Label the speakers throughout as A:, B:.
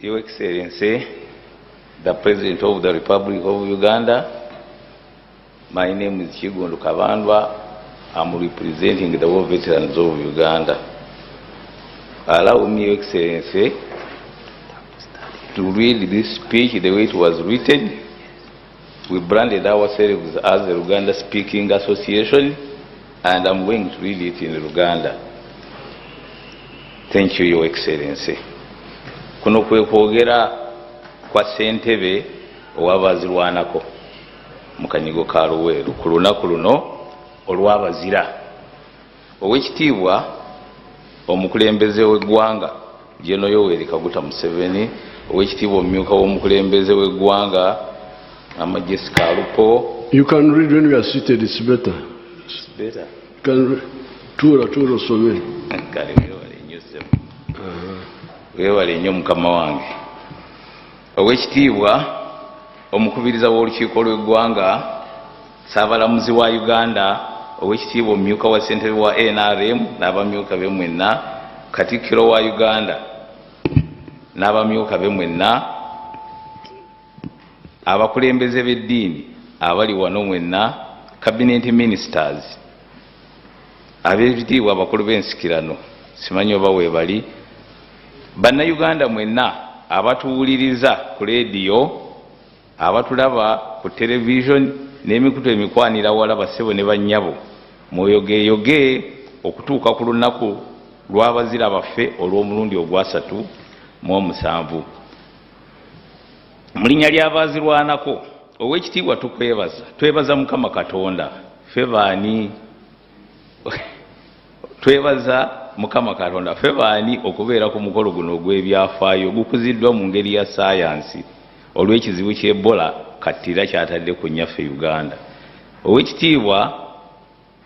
A: Your Excellency, the President of the Republic of Uganda, my name is Kiggundu Kabandwa. I'm representing the war veterans of Uganda. Allow me, Your Excellency, to read this speech the way it was written. We branded ourselves as the Luganda Speaking Association, and I'm going to read it in Luganda. Thank you, Your Excellency. Kuno kwe kwogera kwa ssentebe ow'abaazirwanako mu kanyigo ka Luweero ku lunaku luno olw'abazira. Owekitiibwa omukulembeze w'eggwanga General Yoweri Kaguta Museveni, owekitiibwa omumyuka w'omukulembeze w'eggwanga Mama Jessica Alupo.
B: You can read when we are seated, it's better.
A: It's better.
B: You can tuula tuula osome.
A: Kale, weewale nnyo ssebo. Weewale nnyo mukama wange. Owekitiibwa omukubiriza w'olukiiko lw'eggwanga, Ssaabalamuzi wa Uganda, owekitiibwa omumyuka wa ssentebe wa NRM n'abamyuka be mwenna, Katikkiro wa Uganda n'abamyuka be mwenna, abakulembeze b'eddiini abali wano mwenna, cabinet ministers, ab'ebitiibwa abakulu b'ensikirano, simanyi oba weebali, Bannayuganda mwenna abatuwuliriza ku leediyo, abatulaba ku television n'emikutu emikwanira wala, bassebo ne bannyabo, mwoyogeeyoge okutuuka ku lunaku lw'abazira baffe olw'omulundi ogwasatu mu omusanvu. Mu linnya ly'abaazirwanako, owekitiibwa, tukwebaza, twebaza Mukama Katonda. Ffe baani? Twebaza Mukama Katonda. Ffe baani okubeera ku mukolo guno ogw'ebyafaayo gukuziddwa mu ngeri ya saayansi olw'ekizibu ky'Ebola kattira kyatadde ku nnyaffe Uganda? Owekitiibwa,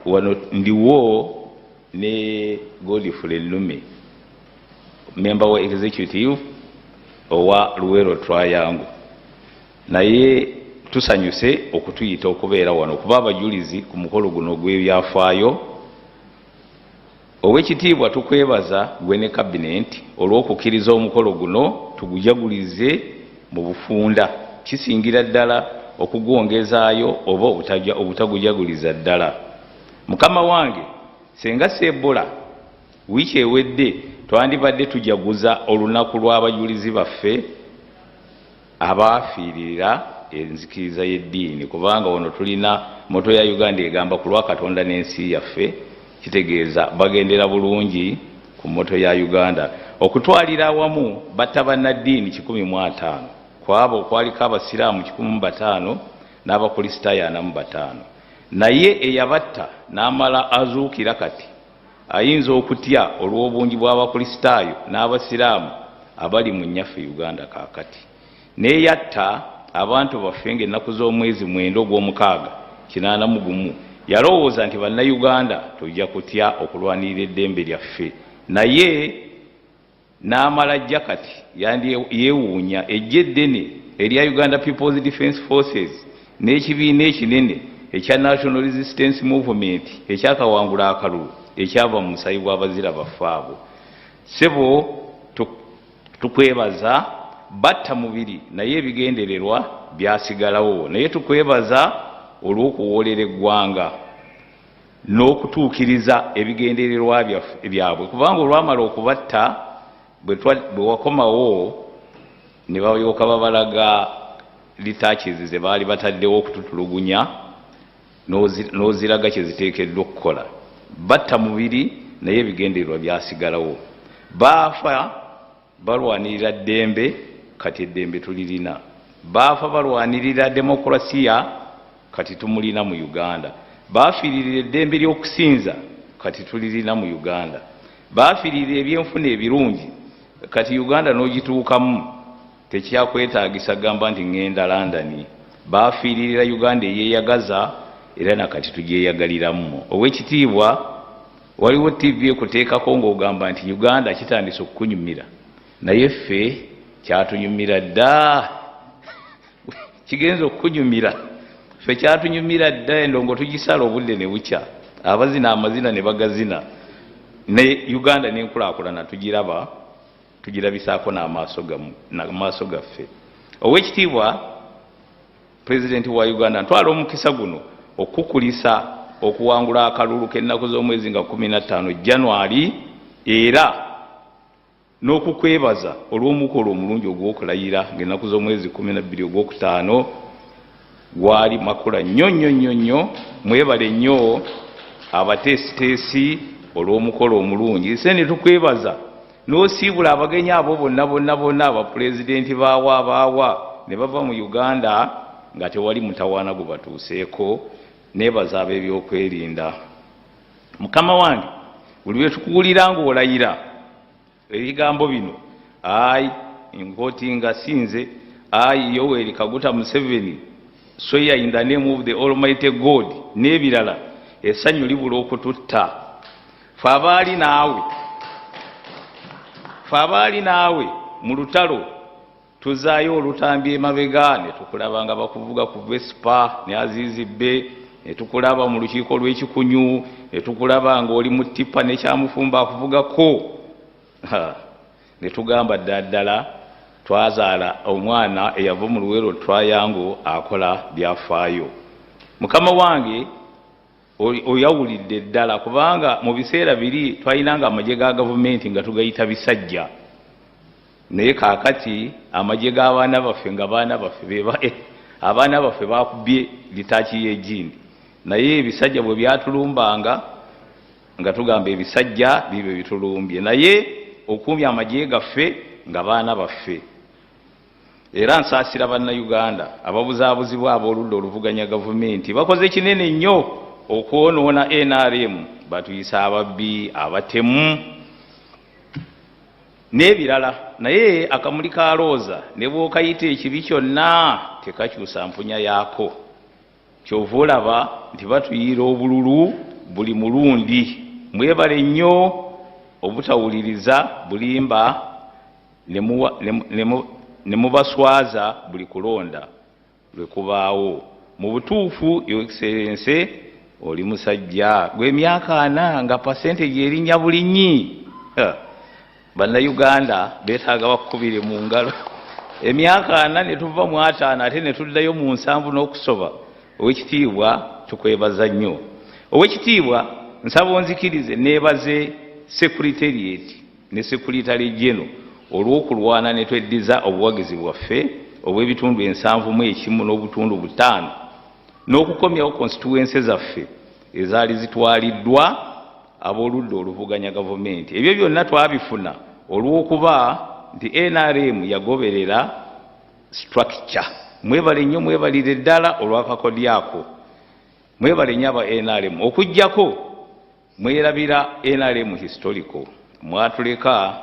A: wano ndiwo ne Godfrey Nnume, member wa executive owa Luwero Triangle, naye tusanyuse okutuyita okubeera wano kuba abajulizi ku mukolo guno ogw'ebyafaayo. Owekitiibwa, tukwebaza gwe ne kabinenti olw'okukkiriza omukolo guno tugujagulize mu bufunda. Kisingira ddala okugwongezaayo oba obutagujaguliza ddala. Mukama wange, senga si Ebola, wiiki ewedde twandibadde tujaguza olunaku lw'abajulizi baffe abaafiirira enzikiriza y'eddiini, kubanga wano tulina motto ya Uganda egamba ku lwa Katonda n'ensi yaffe. Kitegeeza bagendera bulungi ku motto ya Uganda. Okutwalira awamu batta bannaddiini 150. Ku abo kwaliko Abasiraamu 105 n'Abakristaayo 45. Naye eyabatta n'amala azuukira kati ayinza okutya olw'obungi bw'Abakristaayo n'Abasiraamu abali mu nnyaffe Uganda kaakati. Neeyatta abantu baffe ng'ennaku z'omwezi 9 ogw'omukaaga 81 yalowooza nti Bannayuganda tujja kutya okulwanirira eddembe lyaffe, naye n'amala ajja kati yandi yeewuunya ejja eddene erya Uganda People's Defence Forces n'ekibiina ekinene ekya National Resistance Movement ekyakawangula akalulu ekyava mu musayi gw'abazira baffe abo. Ssebo, tukwebaza. Batta mubiri naye ebigendererwa byasigalawo. Naye tukwebaza olw'okuwoolera eggwanga n'okutuukiriza ebigendererwa byabwe, kubanga olwamala okubatta bwe wakomawo ne balyoka babalaga retouches ze baali bataddewo okututulugunya, n'oziraga kye ziteekeddwa okukola. Batta mubiri naye ebigendererwa byasigalawo. Baafa balwanirira ddembe, kati eddembe tulirina. Baafa balwanirira demokurasiya, kati tumulina mu Uganda. Baafiiririra eddembe ly'okusinza, kati tulirina mu Uganda. Baafiiririra ebyenfuna ebirungi, kati Uganda n'ogituukamu tekyakwetaagisa gamba nti ŋŋenda London. Baafiiririra Uganda eyeeyagaza, era nakati tugyeyagaliramu. Owekitiibwa, waliwo TV ekuteekako ng'ogamba nti Uganda kitandise okukunyumira, naye ffe kyatunyumira dda. Kigenza okukunyumira, ffe kyatunyumira dda. Endongo tugisala obudde ne bukya, abazina amazina ne bagazina, ne Uganda n'enkulaakulana tugiraba. Tugirabisaako n'amaaso gaffe. Owekitiibwa Pulezidenti wa Uganda, ntwala omukisa guno okukulisa okuwangula akalulu k'ennaku z'omwezi nga 15 January, era n'okukwebaza olw'omukolo omulungi ogw'okulayira ng'ennaku z'omwezi 12 ogwokutaano. Gwali makula nnyo nnyo nnyo nnyo. Mwebale nnyo abateesiteesi olw'omukolo omulungi. Se ne tukwebaza n'osiibula abagenyi abo bonna bonna bonna, abapulezidenti baawa abaawa ne bava mu Uganda nga tewali mutawaana gwe batuuseeko. Neebaza ab'ebyokwerinda. Mukama wange, buli lwe tukuwulira ng'olayira ebigambo bino, I nquotinga sinze, "I, Yoweri Kaguta Museveni, swear in the name of the Almighty God," n'ebirala, essanyu libula okututta. Fe abaali naawe mu lutalo tuzaayo olutambi emabega ne tukulaba nga bakuvuga ku Vespa ne Azizi Bey, ne tukulaba mu lukiiko lw'ekikunyu, ne tukulaba ng'oli mu tipper nekyamufumba akuvugako, ne tugamba ddala ddala twazaala omwana eyava mu Luwero Triangle akola byafaayo. Mukama wange, oyawulidde ddala, kubanga mu biseera biri twalinanga amagye ga gavumenti nga tugayita bisajja, naye kaakati amagye g'abaana baffe, nga baana baffe abaana baffe bakubye litaaki y'egindi. Naye ebisajja bwe byatulumbanga nga tugamba ebisajja bibe bitulumbye, naye okuumya amagye gaffe nga baana baffe. Era nsaasira Bannayuganda ababuzaabuzibwa ab'oludda oluvuganya gavumenti. Bakoze kinene nnyo okwonoona NRM, batuyisa ababbi, abatemu n'ebirala, naye akamuli ka looza ne bw'okayita ekibi kyonna tekakyusa mpunya yaako. Kyova olaba nti batuyiira obululu buli mulundi. Mwebale nnyo obutawuliriza bulimba ne mubaswaza buli kulonda lwe kubaawo. Mu butuufu, Your Excellency, oli musajja gw'emyaka 40 nga percentage erinnya bulinyi. Bannayuganda beetaaga bakubire mu ngalo. Emyaka 40 ne tuva mu 50 ate ne tuddayo mu 70 n'okusoba. Owekitiibwa, tukwebaza nnyo. Owekitiibwa, nsaba onzikirize neebaze secretariat ne secretary general olw'okulwana ne tweddiza obuwagizi bwaffe obw'ebitundu 71.5 n'okukomyawo constituency zaffe ezaali zitwaliddwa ab'oludda oluvuganya gavumenti. Ebyo byonna twabifuna olw'okuba nti NRM yagoberera structure. Mwebale nnyo, mwebalire ddala olw'akakodyako. Mwebale nnyo aba NRM. Okugjako mwerabira NRM historical, mwatuleka.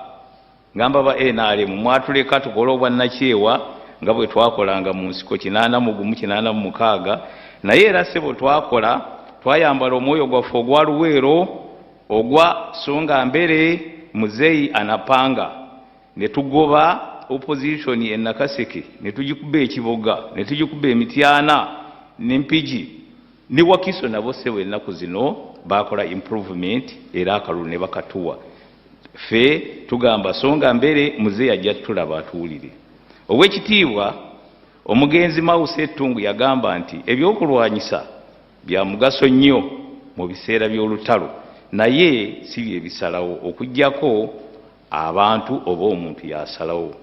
A: Ngamba ba NRM, mwatuleka tukole obwannakyewa nga bwe twakolanga mu nsiko 81, 86, naye era ssebo twakola, twayambala omwoyo gwaffe ogwa Luweero, ogwa songa mbere muzeeyi anapanga, ne tugoba opposition e Nakaseke, ne tugikuba ekiboga, ne tugikuba emityana n'empigi ne Wakiso. Nabo ssebo ennaku zino bakola improvement era akalulu ne bakatuwa. Ffe tugamba songa mbere muzeeyi ajja tulaba atuwulire. Owekitiibwa, omugenzi Mao Tse-tung yagamba nti ebyokulwanyisa bya mugaso nnyo mu biseera by'olutalo, naye si bye bisalawo, okugjako abantu oba omuntu yasalawo.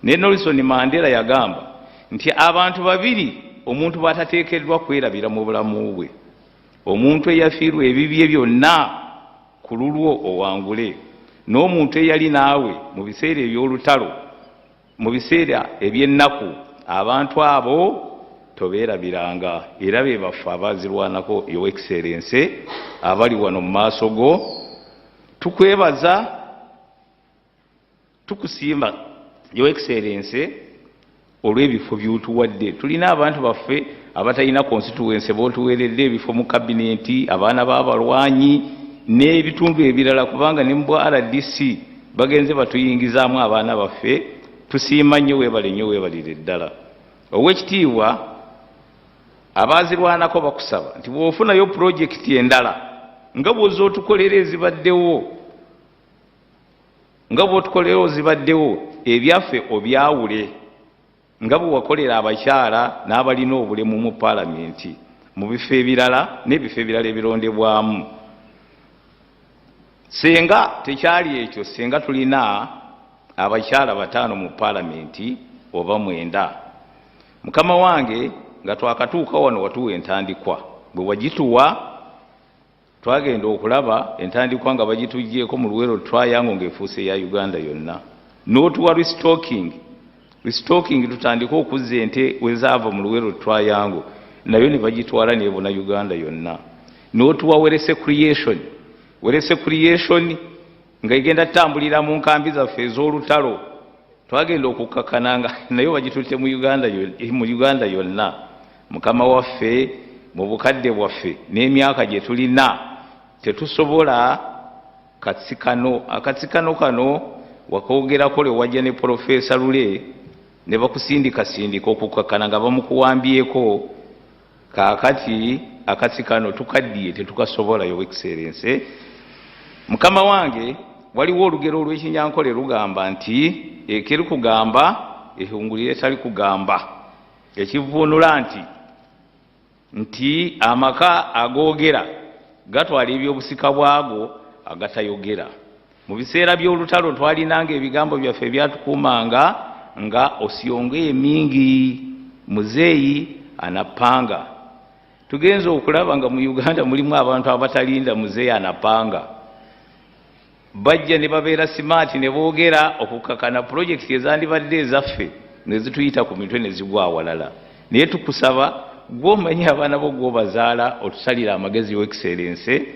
A: Ne Nelson Mandela yagamba nti abantu babiri omuntu bw'atateekeddwa kwerabira mu bulamu bwe: omuntu eyafiirwa ebibye byonna ku lulwo owangule, n'omuntu eyali naawe mu biseera eby'olutalo, mu biseera eby'ennaku. Abantu abo tobeerabiranga, era be baffe abazirwanako. Your Excellence, abali wano mu maaso go, tukwebaza, tukusiima, Your Excellence, olw'ebifo by'otuwadde. Tulina abantu baffe abatalina constituency b'otuweeredde ebifo mu kabineti, abaana b'abalwanyi n'ebitundu ebirala, kubanga ne mu bwa RDC bagenze batuyingizaamu abaana baffe. Tusiima nnyo, weebale nnyo, weebalire ddala. Owekitiibwa, abaazirwanako bakusaba nti bw'ofunayo pulojekiti endala nga bw'ozza otukolera ezibaddewo. Nga bw'otukolera zibaddewo, ebyaffe obyawule nga bwe wakolera abakyala n'abalina obulemu mu paalamenti, mu bifo ebirala n'ebifo ebirala ebirondebwamu. Senga tekyali ekyo, senga tulina abakyala 5 mu paalamenti oba 9. Mukama wange, nga twakatuuka wano watuwa entandikwa. Bwe wagituwa twagenda okulaba entandikwa nga bagituggyeeko mu Luwero Triangle ng'efuuse ya Uganda yonna. N'otuwa restocking, restocking tutandike okuzza ente we zaava mu Luwero Triangle, nayo ne bagitwala n'ebuna Uganda yonna. N'otuwa wealth creation, wealth creation nga egenda tutambulira mu nkambi zaffe ez'olutalo, twagenda okukkakana nga nayo bagitutte mu Uganda yonna. Mukama waffe, mu bukadde bwaffe n'emyaka gye tulina tetusobola katsikano. Akatsikano kano wakoogerako lwe wajja ne Profesa Lule ne bakusindikasindika okukakkana nga bamukuwambyeko. Kaakati akatsikano tukaddiye, tetukasobola, Your Excellence. Mukama wange, waliwo olugero olw'Ekinyankole lugamba nti ekeri kugamba ehungulire etali kugamba, ekivuunula nti amaka agoogera gatwala ebyobusika bwago agatayogera. Mu biseera by'olutalo twalinanga ebigambo byaffe ebyatukuumanga nga "Usiongee mingi, mzee anapanga". Tugenza okulaba nga mu Uganda mulimu abantu abatalinda mzee anapanga, bajja ne babeera smart ne boogera okukakana pulojekiti ezandibadde ezaffe ne zituyita ku mitwe ne zigwa awalala. Naye tukusaba, gwomanyi abaana bo gwobazaala, otusalire amagezi, Your Excellence,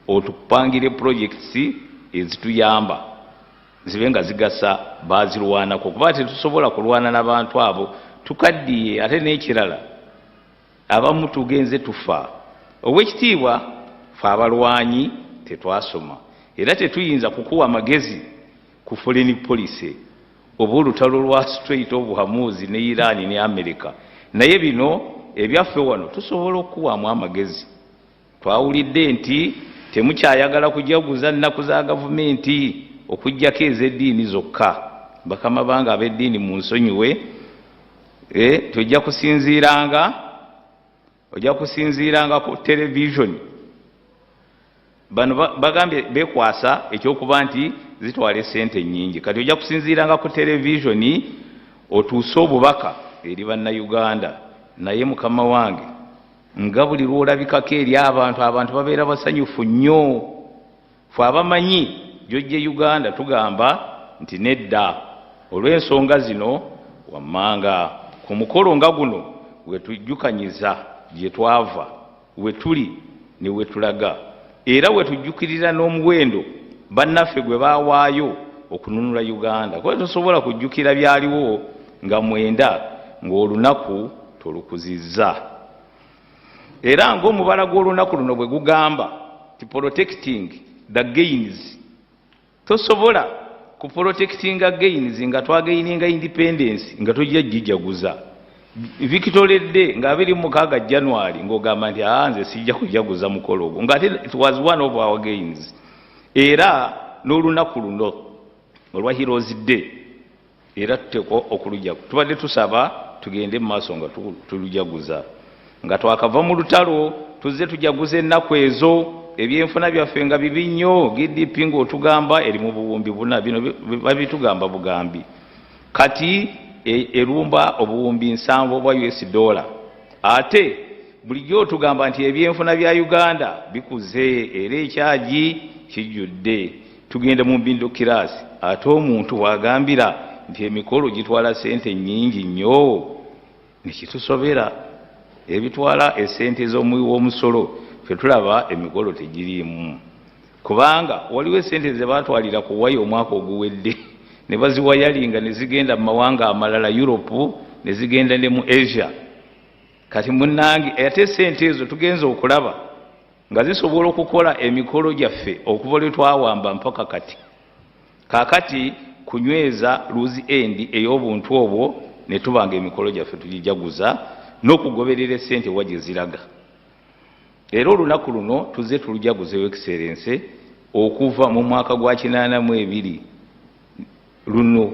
A: otupangire projects ezituyamba zibe nga zigasa bazirwanako, kuba tetusobola kulwana n'abantu abo, tukaddiye. Ate n'ekirala, abamu tugenze tufa. Owekitiibwa, fe abalwanyi tetwasoma era tetuyinza kukuwa magezi ku foreign policy oba olutalo lwa Strait of Hormuz ne Iran ne America, naye bino ebyaffe wano tusobola okukuwaamu amagezi. Twawulidde nti temukyayagala kujaguza nnaku za gavumenti okugjako ez'eddiini zokka. Bakama bange ab'eddiini munsonyiwe, tojja kusinziiranga, ojja kusinziiranga ku televisioni. Bano bagambye bekwasa ekyokuba nti zitwala esente nnyingi. Kati ojja kusinziiranga ku televisioni otuuse obubaka eri Bannayuganda. Naye mukama wange, nga buli lwolabikako eri abantu, abantu babeera basanyufu nnyo. Fe abamanyi gyojje Uganda tugamba nti nedda, olw'ensonga zino wammanga ku mukolo nga guno wetujjukanyiza gye twava, we tuli ne we tulaga, era we tujjukirira n'omuwendo bannaffe gwe baawaayo okununula Uganda, kuba tosobola kujjukira byaliwo nga 90 ng'olunaku tolukuzizza. Era ng'omubala gw'olunaku luno bwe gugamba ti "Protecting the gains", tosobola ku protectinga gains nga twagaininga independence nga tojja gijaguza Victory Day nga 26 January, ng'ogamba nti aa nze sijja kujaguza mukolo ogwo, ng'ate it was one of our gains. Era n'olunaku luno olwa Heroes Day era tuteekwa okulujagu, tubadde tusaba tugende mu maaso nga tulujaguza nga twakava mu lutalo. Tuzze tujaguza ennaku ezo, ebyenfuna byaffe nga bibi nnyo, GDP ng'otugamba eri mu 4000, bino babitugamba bugambi, kati erumba 70,000 obwa US dollar. Ate bulijjo otugamba nti ebyenfuna bya Uganda bikuze era ekyagi kijjudde, tugenda mu middle class. Ate omuntu wagambira nti emikolo gitwala sente nnyingi nnyo, nekitusobera ebitwala esente z'omuwi w'omusolo. Ffe tulaba emikolo tegiriimu, kubanga waliwo esente ze batwalira ku waya omwaka oguwedde ne baziwayalinga ne zigenda mu mawanga amalala, Europe, ne zigenda ne mu Asia. Kati munnange, ate sente ezo tugenza okulaba nga zisobola okukola emikolo gyaffe okuva lwe twawamba mpaka kati. Kaakati kunyweza loose end ey'obuntu obwo ne tuba nga emikolo gyaffe tugijaguza n'okugoberera esente wa gye ziraga. Era olunaku luno tuzze tulujaguza, Excellence, okuva mu mwaka gwa 82. Luno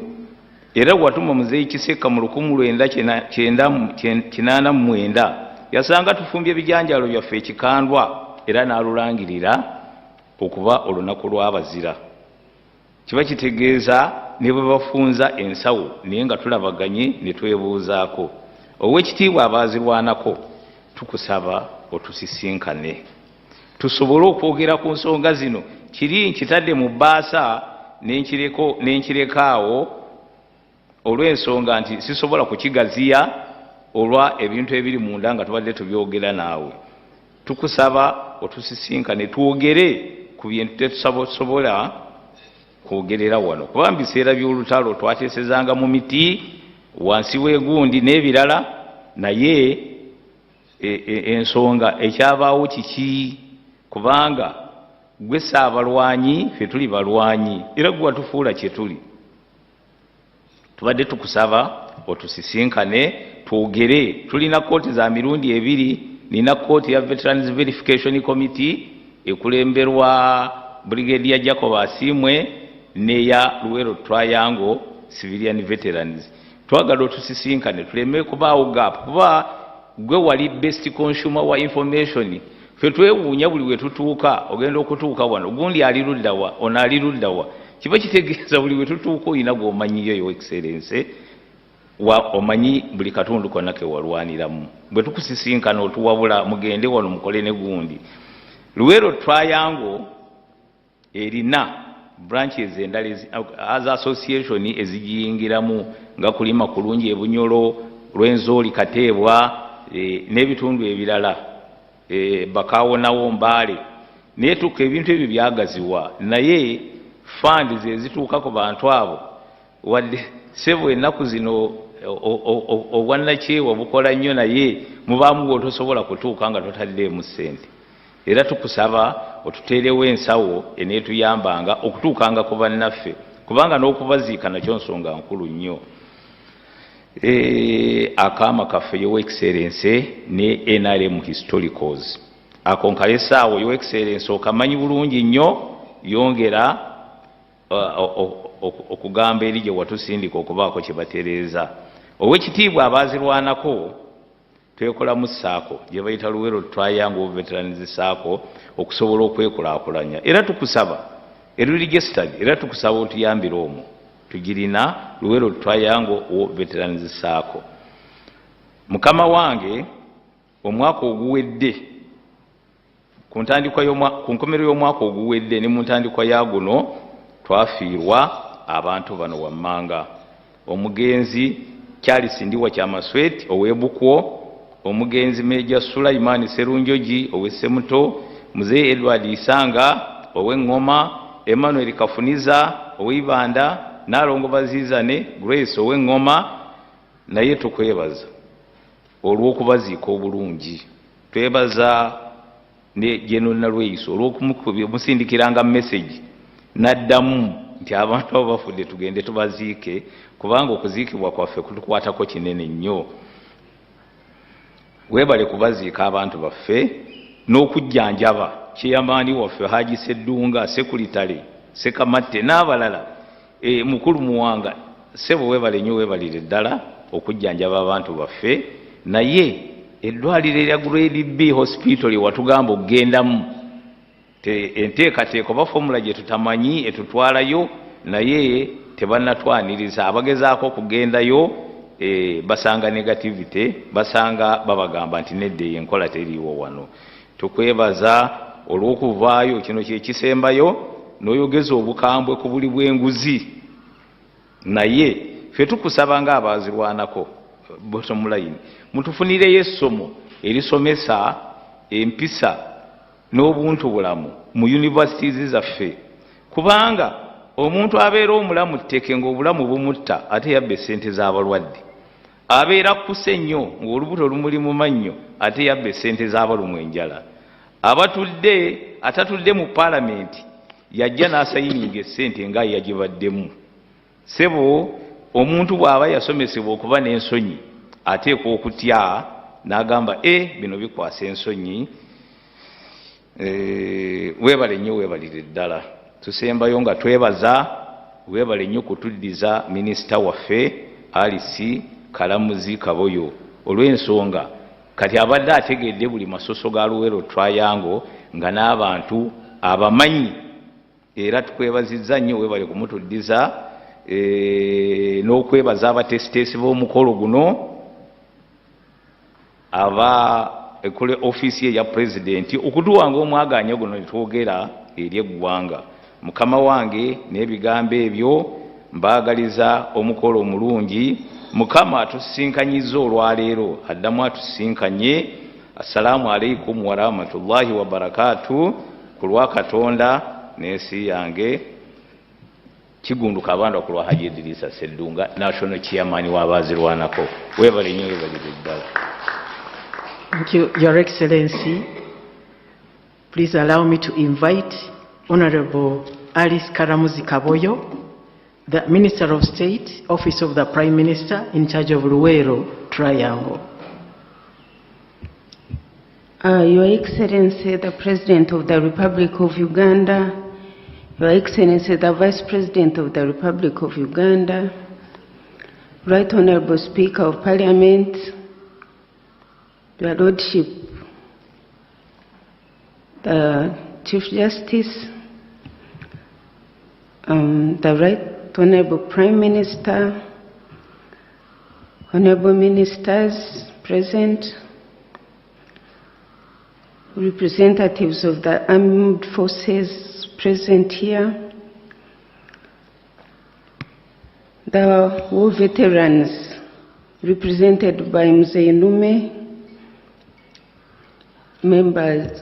A: era watuma Muzeeyi Kisekka mu 1989, yasanga tufumbye ebijanjaalo byaffe ekikandwa, era n'alulangirira okuba olunaku lw'abazira. Kiba kitegeeza ne bwe bafunza ensawo, naye nga tulabaganye ne twebuuzaako. Ow'ekitiibwa abaazirwanako, tukusaba otusisinkane tusobole okwogera ku nsonga zino. Kiri nkitadde mu bbaasa n'enkirekaawo olw'ensonga nti sisobola kukigaziya olwa ebintu ebiri munda nga tubadde tubyogera naawe. Tukusaba otusisinkane twogere ku bintu tetusobola kwogerera wano, kuba mu biseera by'olutalo twateesezanga mu miti wansi w'egundi n'ebirala, naye ensonga ekyabaawo kiki? Kubanga gwe saabalwanyi, ffe tuli balwanyi, era gwe watufuula kye tuli. Tubadde tukusaba otusisinkane twogere. Tulina kooti za mirundi ebiri. Nina kooti ya Veterans Verification Committee ekulemberwa Brigadier Jacob Asiimwe, neya Luwero Triangle Civilian Veterans. Twagala otusisinkane tuleme kubaawo gap, kuba gwe wali best consumer wa information. Ffe twewuunya buli we tutuuka, ogenda okutuuka wano gundi ali luddawa, ono ali luddawa. Kiba kitegeeza buli we tutuuka olina gw'omanyiyo, Your Excellence, wa omanyi buli katundu konna ke walwaniramu. Bwe tukusisinkana otuwabula, mugende wano mukole ne gundi. Luwero Triangle erina branches endala as association ezigiyingiramu, nga Kulima Kulungi Ebunyolo, Lwenzoli Kateebwa, n'ebitundu ebirala, Bakawonawo Mbaale. Naye tuka ebintu ebyo byagaziwa, naye funds ezituuka ku bantu abo, wadde sebo ennaku zino obwannakyewa bukola nnyo, naye mubaamu bw'otosobola kutuuka nga totaddeemu ssente. Era tukusaba otuteerewo ensawo eneetuyambanga okutuukanga ku bannaffe, kubanga n'okubaziika nakyo nsonga nkulu nnyo. Akaama kaffe, Your Excellence, ne NRM historicals, ako nkalesaawo. Your Excellence, okamanyi bulungi nnyo. Yongera okugamba eri gye watusindika okubaako kye batereeza. Owekitiibwa abaazirwanako, twekolamu SACCO gye bayita Luwero Triangle Veterans SACCO okusobola okwekulaakulanya, era tukusaba eri registered, era tukusaba otuyambire omwo. Tugirina, Luwero Triangle Veterans SACCO. Mukama wange, omwaka oguwedde, ku ntandikwa, ku nkomerero y'omwaka oguwedde ne mu ntandikwa ya guno, twafiirwa abantu bano wammanga: omugenzi Charles Ndiwa Kyamaswet ow'Ebukwo, omugenzi Meja Sulaiman Serunjogi ow'Essemuto, Muzeeyi Edward Isanga ow'Eŋŋoma, Emmanuel Kafuniza ow'Ibanda, Naalongo Bazizane Grace ow'Eŋŋoma. Naye tukwebaza olw'okubaziika obulungi. Twebaza ne General Nalweyiso olw'okumusindikiranga message n'addamu nti abantu abo bafudde, tugende tubaziike, kubanga okuziikibwa kwaffe kutukwatako kinene nnyo. Weebale kubaziika abantu baffe n'okujjanjaba kyeyamaani waffe Haji Seddunga, Sekulitale Sekamatte n'abalala, Mukulu Muwanga. Sebo, weebale nnyo, weebalire ddala okujjanjaba abantu baffe. Naye eddwaliro erya Grade B hospital lye watugamba okugendamu, enteekateeka oba formula gye tutamanyi etutwalayo, naye tebannatwaniriza. Abagezaako okugendayo, basanga negativity, basanga babagamba nti nedda, eyo enkola teriiwo wano. Tukwebaza olw'okuvaayo, kino kyekisembayo, n'oyogeza obukambwe ku buli bw'enguzi. Naye ffe tukusaba ng'abaazirwanako, bottom line, mutufunireyo essomo erisomesa empisa n'obuntu bulamu mu universities zaffe, kubanga omuntu abeera omulamu tteke ng'obulamu bumutta, ate yabba essente z'abalwadde. Abeera akkuse nnyo ng'olubuto lumuli mu mannyo, ate yabba essente z'abalumwa enjala. Abatudde, atatudde mu paalamenti, yajja n'asayininga essente nga yagibaddemu. Sebo, omuntu bw'aba yasomesebwa okuba n'ensonyi, ateekwa okutya n'agamba, e bino bikwasa ensonyi. Weebale nnyo, weebalire ddala. Tusembayo nga twebaza Weebale nnyo kutuddiza minisita waffe Alice Kalamuzi Kaboyo, olw'ensonga kati abadde ategedde buli masoso ga Luweero Triangle nga n'abantu abamanyi, era tukwebazizza nnyo, weebale kumutuddiza n'okwebaza abateesiteesi b'omukolo guno aba ekole ofiisi ye ya pulezidenti okutuwanga omwagaanya guno ne twogera eri eggwanga. Mukama wange, n'ebigambo ebyo mbaagaliza omukolo omulungi. Mukama atusinkanyizza olwaleero, addamu atusinkanye. Assalaamu alaikum warahmatullahi wabarakaatu. Ku lwa Katonda n'ensi yange, Kigundu Kabanda, ku lwa Haji Idirisa Seddunga, national chairman w'abaazirwanako. Weebale nnyo, weebalire ddala.
C: Thank you, Your Excellency. Please allow me to invite Honorable Alice Karamuzi Kaboyo, the Minister of State, Office of the Prime Minister, in charge of Luwero Triangle.
D: Your Excellency, the President of the Republic of Uganda, Your Excellency, the Vice President of the Republic of Uganda, Right Honorable Speaker of Parliament, Your Lordship, the Chief Justice, the Right Honorable Prime Minister, Honorable Ministers present, representatives of the armed forces present here, the war veterans represented by Mzee Nume, members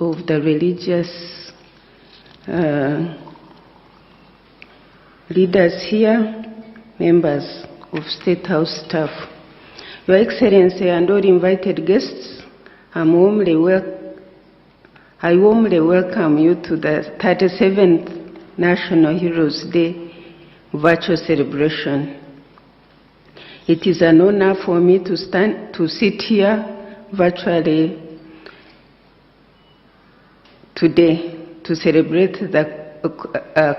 D: of the religious leaders here, members of State House staff. Your Excellency and all invited guests, I warmly welcome you to the 37th National Heroes Day virtual celebration. It is an honor for me to sit here virtually today to celebrate the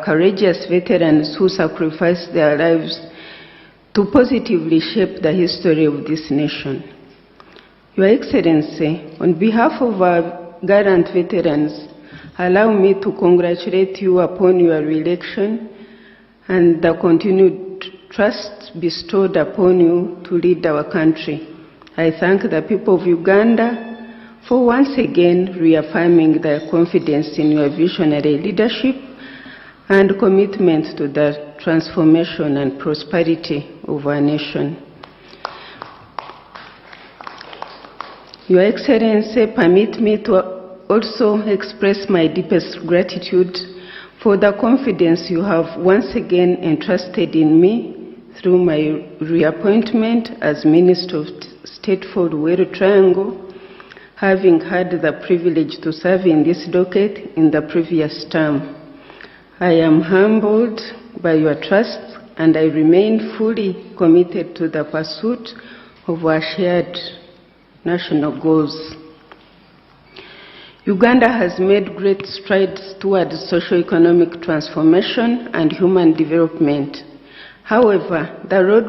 D: courageous veterans who sacrificed their lives to positively shape the history of this nation. Your Excellency, on behalf of our gallant veterans, allow me to congratulate you upon your re-election and the continued trust bestowed upon you to lead our country. I thank the people of Uganda for once again reaffirming their confidence in your visionary leadership and commitment to the transformation and prosperity of our nation. Your Excellency, permit me to also express my deepest gratitude for the confidence you have once again entrusted in me through my reappointment as Minister of State for Luwero Triangle, having had the privilege to serve in this docket in the previous term. I am humbled by your trust and I remain fully committed to the pursuit of our shared national goals. Uganda has made great strides towards socio-economic transformation and human development. However, the road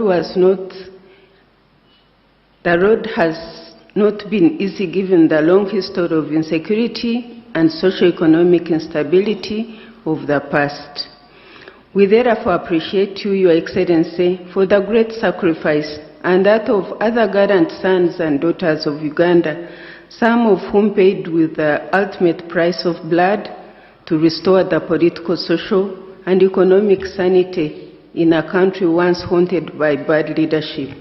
D: has not been easy given the long history of insecurity and socio-economic instability of the past. We therefore appreciate you, Your Excellency, for the great sacrifice and that of other gallant sons and daughters of Uganda, some of whom paid with the ultimate price of blood to restore the political, social, and economic sanity in a country once haunted by bad leadership.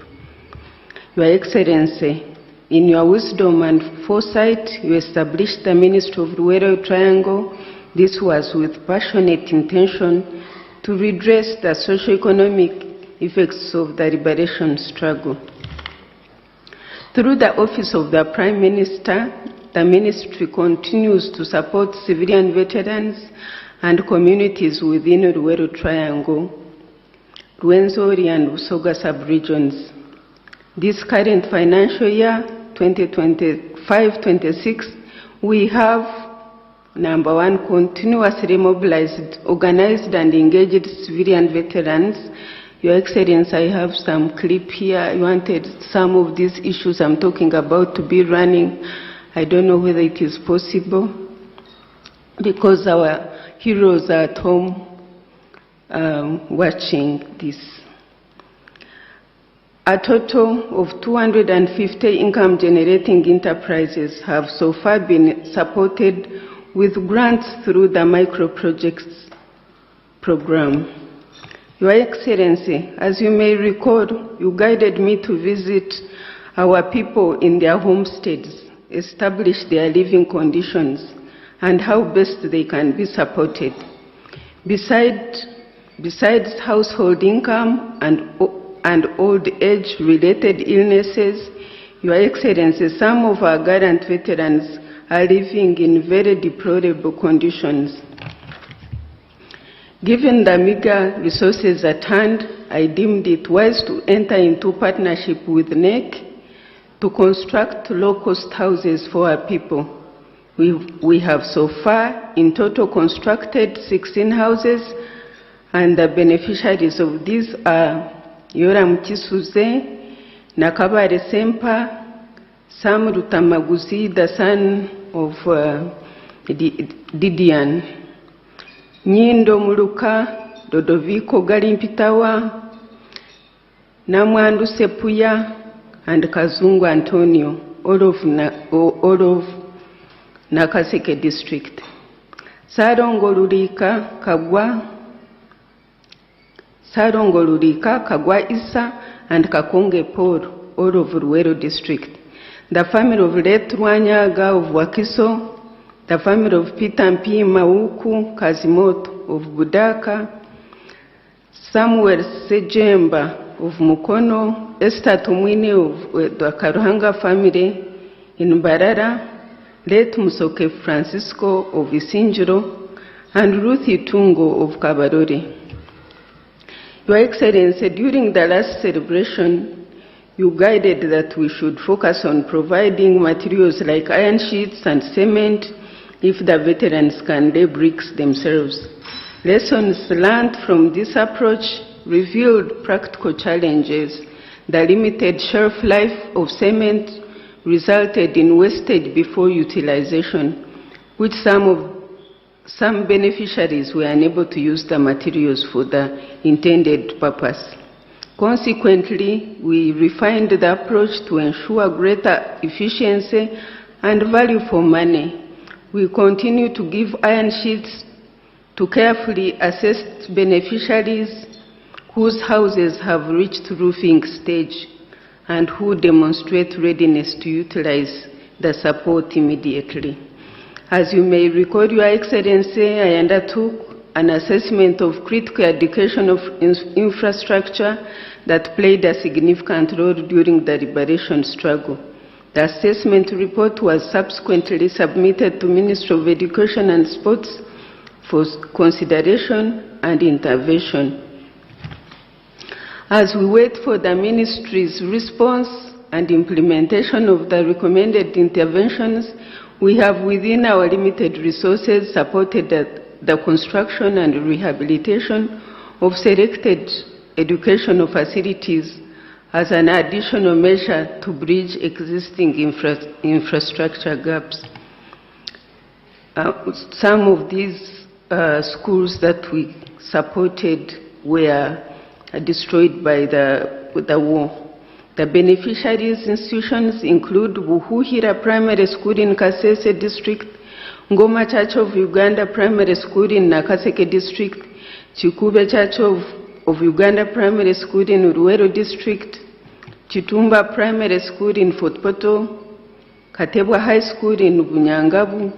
D: Your Excellency, in your wisdom and foresight, you established the Ministry of Luwero Triangle. This was with passionate intention to redress the socio-economic effects of the liberation struggle. Through the Office of the Prime Minister, the ministry continues to support civilian veterans and communities within Luwero Triangle, Rwenzori and Busoga sub-regions. This current financial year, 2025-26, we have Number one, continuously mobilized, organized and engaged civilian veterans. Your Excellency, I have some clip here. I wanted some of these issues I'm talking about to be running. I don't know whether it is possible because our heroes are at home watching this. A total of 250 income-generating enterprises have so far been supported with grants through the Microprojects program. Your Excellency, as you may recall, you guided me to visit our people in their homesteads, establish their living conditions, and how best they can be supported. Besides household income and old age-related illnesses, Your Excellency, some of our gallant veterans are living in very deplorable conditions. Given the meager resources at hand, I deemed it wise to enter into partnership with NEC to construct low-cost houses for our people. We have so far in total constructed 16 houses, and the beneficiaries of these are Yoram Chisuze, Nakabare Sempa, Sam Rutamaguzi, the son of Didian, Nyindo Muluka, Dodoviko Galimpitawa, Namwandu Sepuya, and Kazungu Antonio, all of Nakaseke district. Sarongo Lulika Kagwa Isa, and Kakonge Paul, all of Luwero district. The family of late Rwanyaga of Wakiso, the family of Peter Mpi Mauku Kazimoto of Budaka, Samuel Sejemba of Mukono, Esther Tumwine of the Karuhanga family in Mbarara, late Musoke Francisco of Isinjiro, and Ruth Itungo of Kabarori. Your Excellency, during the last celebration, you guided that we should focus on providing materials like iron sheets and cement if the veterans can lay bricks themselves. Lessons learned from this approach revealed practical challenges. The limited shelf life of cement resulted in wastage before utilization, which some beneficiaries were unable to use the materials for the intended purpose. Consequently, we refined the approach to ensure greater efficiency and value for money. We continue to give iron sheets to carefully assessed beneficiaries whose houses have reached roofing stage and who demonstrate readiness to utilize the support immediately. As you may recall, Your Excellency, I undertook an assessment of critical educational infrastructure that played a significant role during the liberation struggle. The assessment report was subsequently submitted to Ministry of Education and Sports for consideration and intervention. As we wait for the ministry's response and implementation of the recommended interventions, we have, within our limited resources, supported the construction and rehabilitation of selected educational facilities as an additional measure to bridge existing infrastructure gaps. Some of these schools that we supported were destroyed by the war. The beneficiaries institutions include Buhuhira Primary School in Kasese District, Ngoma Church of Uganda Primary School in Nakaseke District, Chikube Church of Uganda Primary School in Luwero District, Chitumba Primary School in Fort Portal, Katebwa High School in Bunyangabu,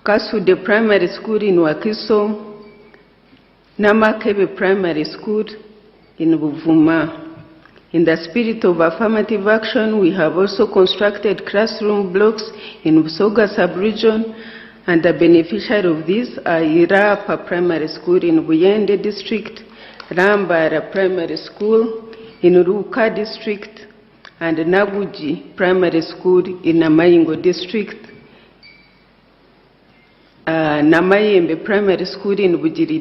D: Kasude Primary School in Wakiso, Namakebe Primary School in Buvuma. In the spirit of affirmative action, we have also constructed classroom blocks in Busoga sub-region, and the beneficiary of these are Irapa Primary School in Buyende District, Rambara Primary School in Ruka District, and Naguji Primary School in Namayingo District. Namayembe Primary School in Bugiri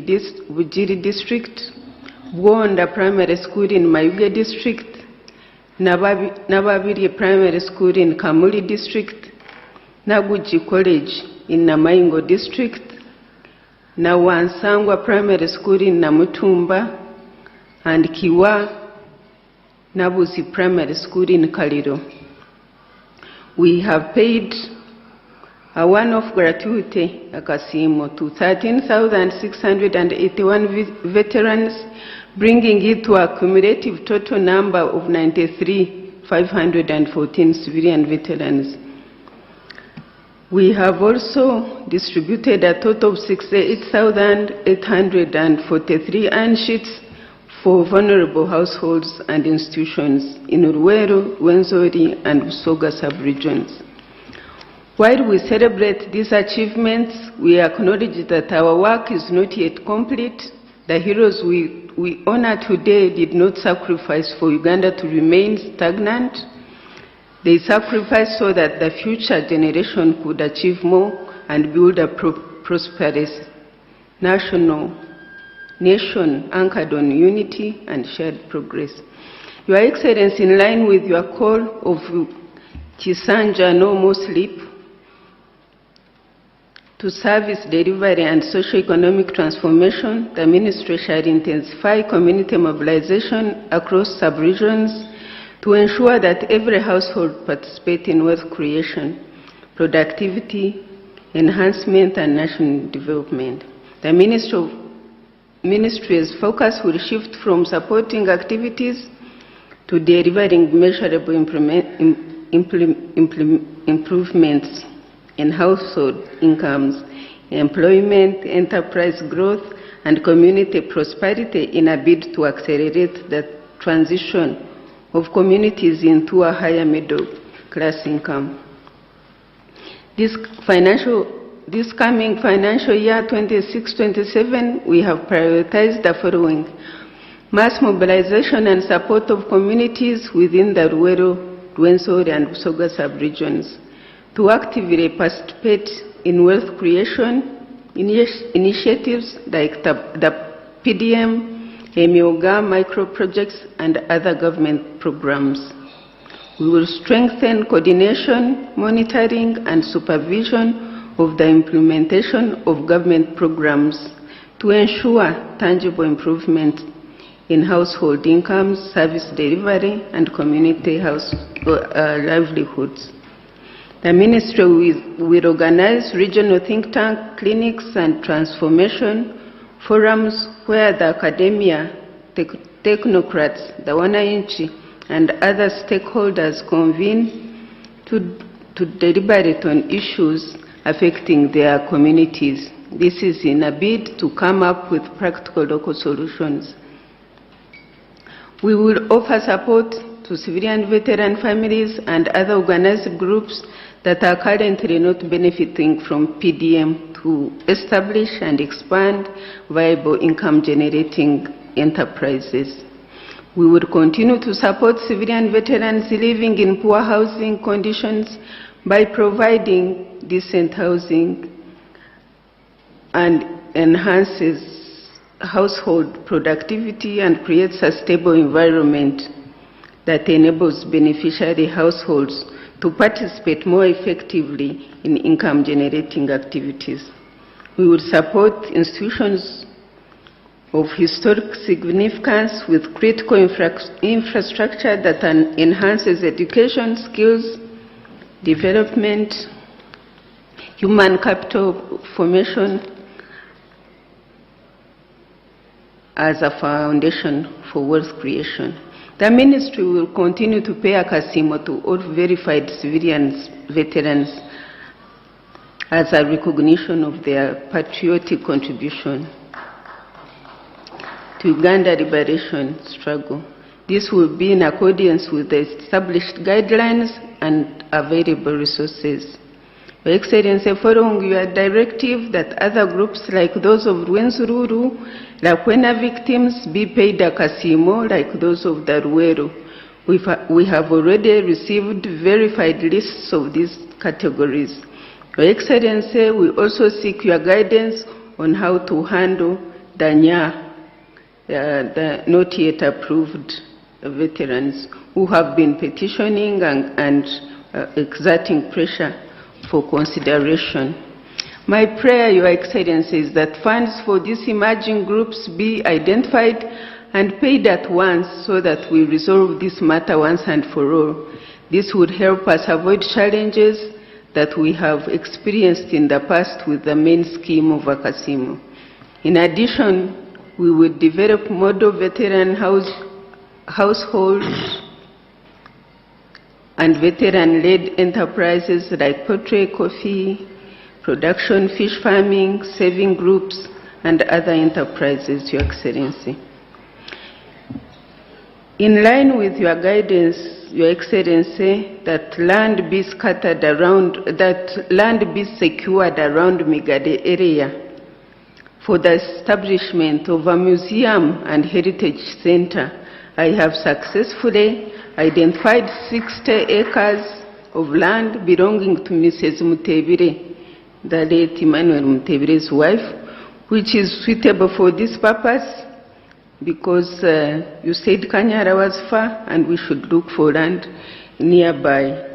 D: District, Bwonda Primary School in Mayuge District, Nababiri Primary School in Kamuli District, Naguji College in Namayingo District, Nawansangwa Primary School in Namutumba, and Kiwa Nabusi Primary School in Kaliro. We have paid a one-off gratuity, akasiimo, to 13,681 veterans, bringing it to a cumulative total number of 93,514 civilian veterans. We have also distributed a total of 68,843 iron sheets for vulnerable households and institutions in Luweero, Rwenzori, and Busoga sub-regions. While we celebrate these achievements, we acknowledge that our work is not yet complete. The heroes we honor today did not sacrifice for Uganda to remain stagnant. They sacrificed so that the future generation could achieve more and build a prosperous nation anchored on unity and shared progress. Your Excellency, in line with your call of Kisanja No More Sleep to service delivery and socio-economic transformation, the ministry shall intensify community mobilization across sub-regions to ensure that every household participates in wealth creation, productivity, enhancement, and national development. The ministry's focus will shift from supporting activities to delivering measurable improvements in household incomes, employment, enterprise growth, and community prosperity in a bid to accelerate the transition of communities into a higher middle class income. This coming financial year 26-27, we have prioritized the following: mass mobilization and support of communities within the Luweero, Rwenzori, and Busoga sub-regions to actively participate in wealth creation initiatives like the PDM, Emyooga, micro projects, and other government programs. We will strengthen coordination, monitoring, and supervision of the implementation of government programs to ensure tangible improvement in household incomes, service delivery, and community livelihoods. The ministry will organize regional think tank clinics and transformation forums where the academia, technocrats, the wananchi, and other stakeholders convene to deliberate on issues affecting their communities. This is in a bid to come up with practical local solutions. We will offer support to civilian veteran families and other organized groups that are currently not benefiting from PDM to establish and expand viable income-generating enterprises. We will continue to support civilian veterans living in poor housing conditions by providing decent housing and enhances household productivity and creates a stable environment that enables beneficiary households to participate more effectively in income-generating activities. We will support institutions of historic significance with critical infrastructure that enhances education, skills development, human capital formation as a foundation for wealth creation. The ministry will continue to pay akasiimo to all verified civilians, veterans, as a recognition of their patriotic contribution to Uganda liberation struggle. This will be in accordance with the established guidelines and available resources. Your Excellency, following your directive that other groups like those of Rwenzururu, Lakwena victims be paid akasiimo like those of the Luweero, we have already received verified lists of these categories. Your Excellency, we also seek your guidance on how to handle the NYA, the not yet approved veterans who have been petitioning and exerting pressure for consideration. My prayer, Your Excellency, is that funds for these emerging groups be identified and paid at once so that we resolve this matter once and for all. This would help us avoid challenges that we have experienced in the past with the main scheme of Akasiimo. In addition, we will develop model veteran households and veteran-led enterprises like poultry, coffee, production, fish farming, saving groups, and other enterprises, Your Excellency. In line with your guidance, Your Excellency, that land be scattered around, that land be secured around Migadde area for the establishment of a museum and heritage center, I have successfully identified 60 acres of land belonging to Mrs. Mutebile, the late Emmanuel Mutebile's wife, which is suitable for this purpose because you said Kanyara was far and we should look for land nearby.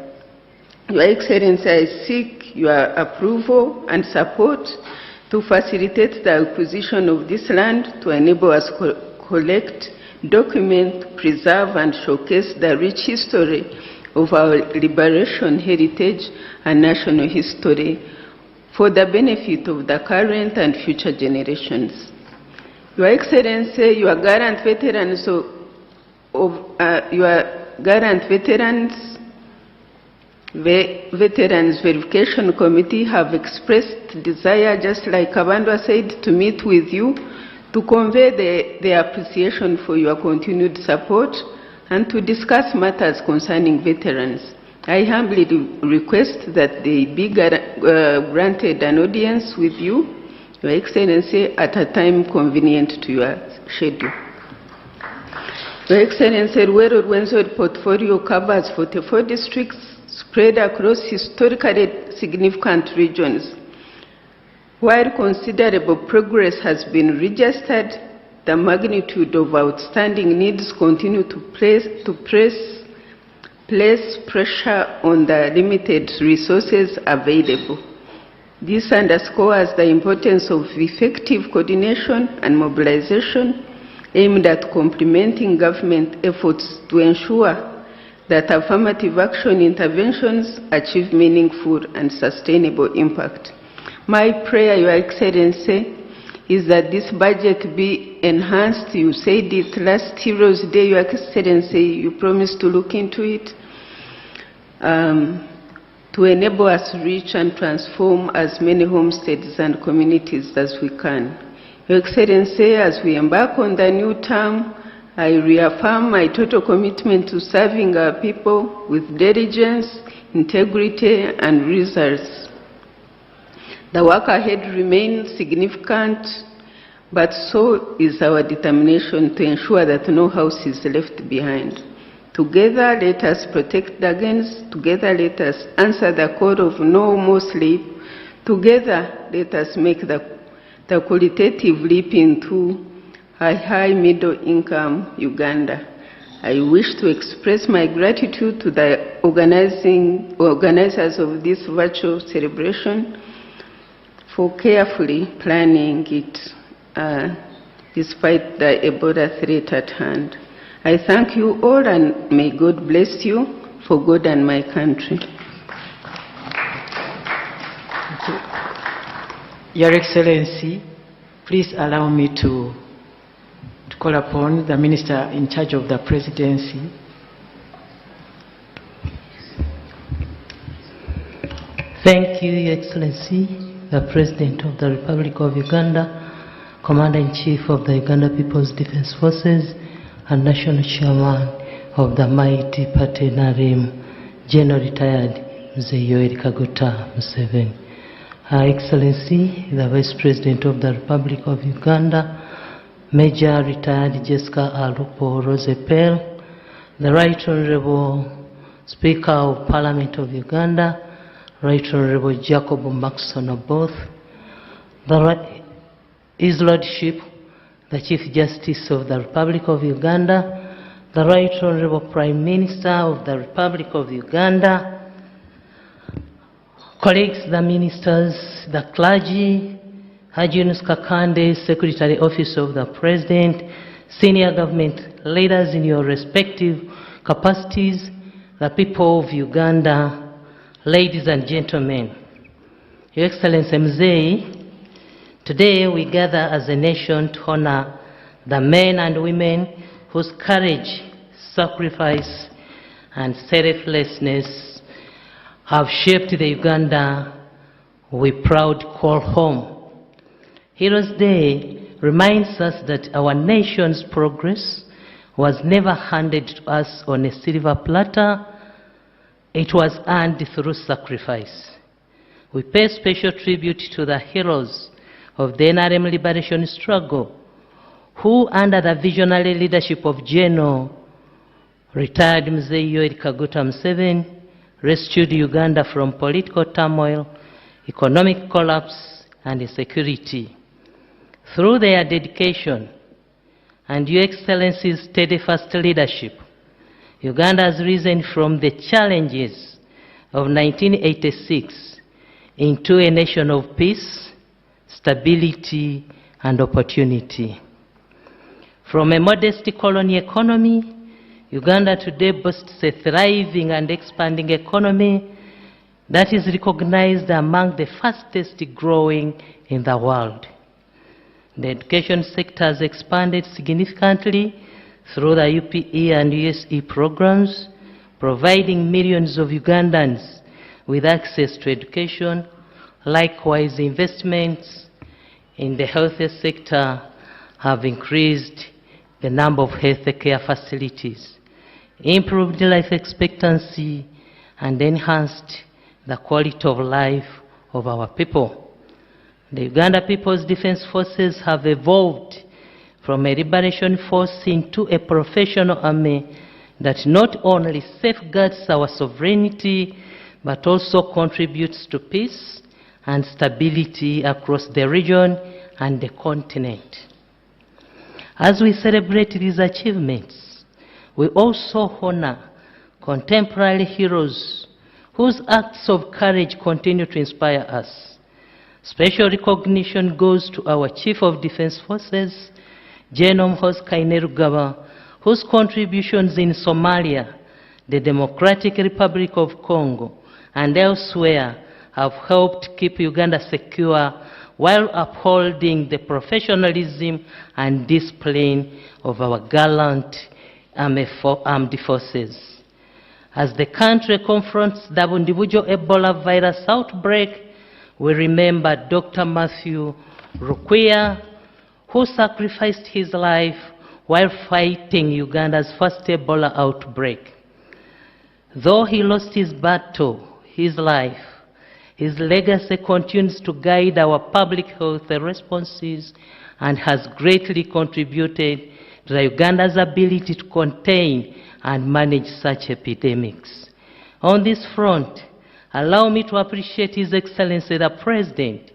D: Your Excellency, I seek your approval and support to facilitate the acquisition of this land to enable us collect, document, preserve, and showcase the rich history of our liberation heritage and national history for the benefit of the current and future generations. Your Excellency, your gallant veterans Veterans Verification Committee have expressed desire, just like Kabandwa said, to meet with you to convey their appreciation for your continued support and to discuss matters concerning veterans. I humbly request that they be granted an audience with you, Your Excellency, at a time convenient to your schedule. Your Excellency, Luwero Rwenzori portfolio covers 44 districts spread across historically significant regions. While considerable progress has been registered, the magnitude of outstanding needs continue to place pressure on the limited resources available. This underscores the importance of effective coordination and mobilization aimed at complementing government efforts to ensure that affirmative action interventions achieve meaningful and sustainable impact. My prayer, Your Excellency, is that this budget be enhanced. You said it last Heroes Day, Your Excellency, you promised to look into it, to enable us to reach and transform as many homesteads and communities as we can. Your Excellency, as we embark on the new term, I reaffirm my total commitment to serving our people with diligence, integrity, and results. The work ahead remains significant, but so is our determination to ensure that no house is left behind. Together, let us protect the gains. Together, let us answer the call of no more sleep. Together, let us make the qualitative leap into a high middle income Uganda. I wish to express my gratitude to the organizers of this virtual celebration for carefully planning it despite the Ebola threat at hand. I thank you all and may God bless you for God and my country.
C: Thank you. Your Excellency, please allow me to call upon the Minister in charge of the Presidency.
E: Thank you, Your Excellency, the President of the Republic of Uganda, Commander-in-Chief of the Uganda People's Defense Forces, and National Chairman of the mighty party NRM, General Retired Mzee Yoweri Kaguta Museveni. Her Excellency, the Vice President of the Republic of Uganda, Major Retired Jessica Alupo Rosepel, the Right Honorable Speaker of Parliament of Uganda, Right Honorable Jacob Maxon Oboth, His Lordship, the Chief Justice of the Republic of Uganda, the Right Honorable Prime Minister of the Republic of Uganda, colleagues, the ministers, the clergy, Haji Yunus Kakande, Secretary Office of the President, senior government leaders in your respective capacities, the people of Uganda, ladies and gentlemen. Your Excellency Mzee, today we gather as a nation to honor the men and women whose courage, sacrifice, and selflessness have shaped the Uganda we proud call home. Heroes Day reminds us that our nation's progress was never handed to us on a silver platter. It was earned through sacrifice. We pay special tribute to the heroes of the NRM liberation struggle, who, under the visionary leadership of General retired Mzee Yoweri Kaguta Museveni, rescued Uganda from political turmoil, economic collapse, and insecurity. Through their dedication and Your Excellency's steadfast leadership, Uganda has risen from the challenges of 1986 into a nation of peace, stability, and opportunity. From a modest colony economy, Uganda today boasts a thriving and expanding economy that is recognized among the fastest growing in the world. The education sector has expanded significantly through the UPE and USE programs, providing millions of Ugandans with access to education. Likewise, investments in the health sector have increased the number of healthcare facilities, improved life expectancy, and enhanced the quality of life of our people. The Uganda People's Defense Forces have evolved from a liberation force into a professional army that not only safeguards our sovereignty, but also contributes to peace and stability across the region and the continent. As we celebrate these achievements, we also honor contemporary heroes whose acts of courage continue to inspire us. Special recognition goes to our Chief of Defense Forces, General Muhoozi Kainerugaba, whose contributions in Somalia, the Democratic Republic of Congo, and elsewhere have helped keep Uganda secure while upholding the professionalism and discipline of our gallant armed forces. As the country confronts the Bundibugyo Ebola virus outbreak, we remember Dr. Matthew Rukia, who sacrificed his life while fighting Uganda's first Ebola outbreak. Though he lost his battle, his life, his legacy continues to guide our public health responses and has greatly contributed to Uganda's ability to contain and manage such epidemics. On this front, allow me to appreciate His Excellency the President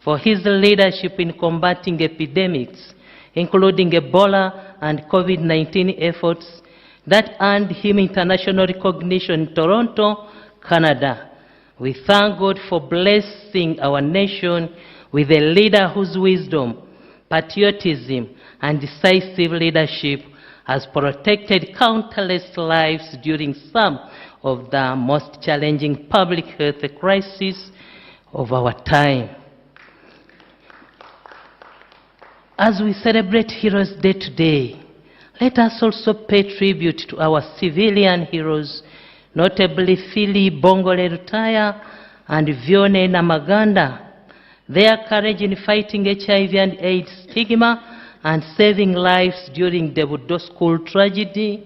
E: for his leadership in combating epidemics, including Ebola and COVID-19 efforts that earned him international recognition in Toronto, Canada. We thank God for blessing our nation with a leader whose wisdom, patriotism, and decisive leadership has protected countless lives during some of the most challenging public health crises of our time. As we celebrate Heroes Day today, let us also pay tribute to our civilian heroes, notably Philly Bongole Rutaya and Vione Namaganda. Their courage in fighting HIV and AIDS stigma and saving lives during the Budo School tragedy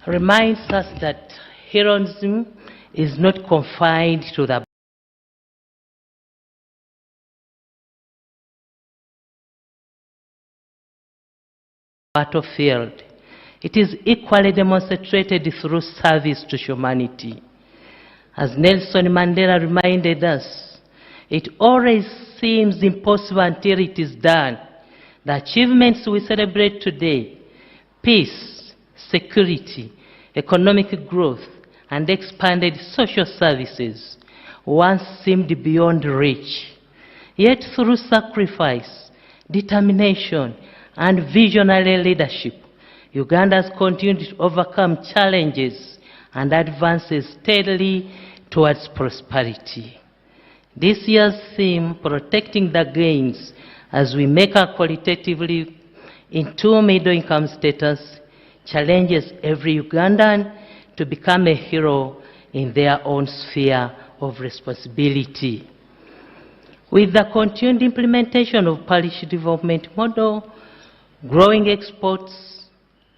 E: reminds us that heroism is not confined to the battlefield. It is equally demonstrated through service to humanity. As Nelson Mandela reminded us, it always seems impossible until it is done. The achievements we celebrate today, peace, security, economic growth, and expanded social services, once seemed beyond reach. Yet through sacrifice, determination, and visionary leadership, Uganda has continued to overcome challenges and advances steadily towards prosperity. This year's theme, Protecting the Gains, as we make our qualitatively into middle income status, challenges every Ugandan to become a hero in their own sphere of responsibility. With the continued implementation of parish development model, growing exports,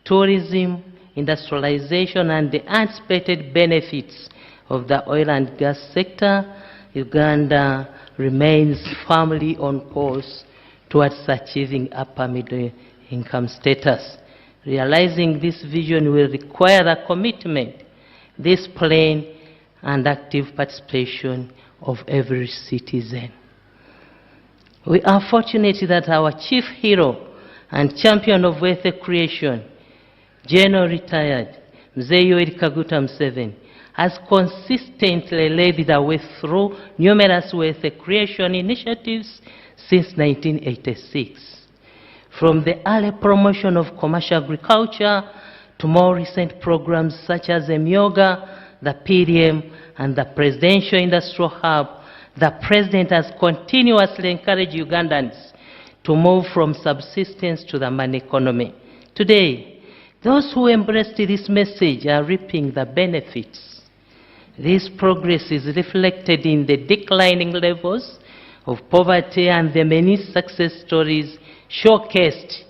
E: tourism, industrialization, and the anticipated benefits of the oil and gas sector, Uganda remains firmly on course towards achieving upper middle income status. Realizing this vision will require the commitment, discipline, and active participation of every citizen. We are fortunate that our chief hero and champion of wealth creation, General retired Mzee Yoweri Kaguta Museveni, has consistently led the way through numerous wealth creation initiatives since 1986. From the early promotion of commercial agriculture to more recent programs such as Emyooga, the PDM, and the Presidential Industrial Hub, the President has continuously encouraged Ugandans to move from subsistence to the money economy. Today, those who embraced this message are reaping the benefits. This progress is reflected in the declining levels of poverty and the many success stories showcased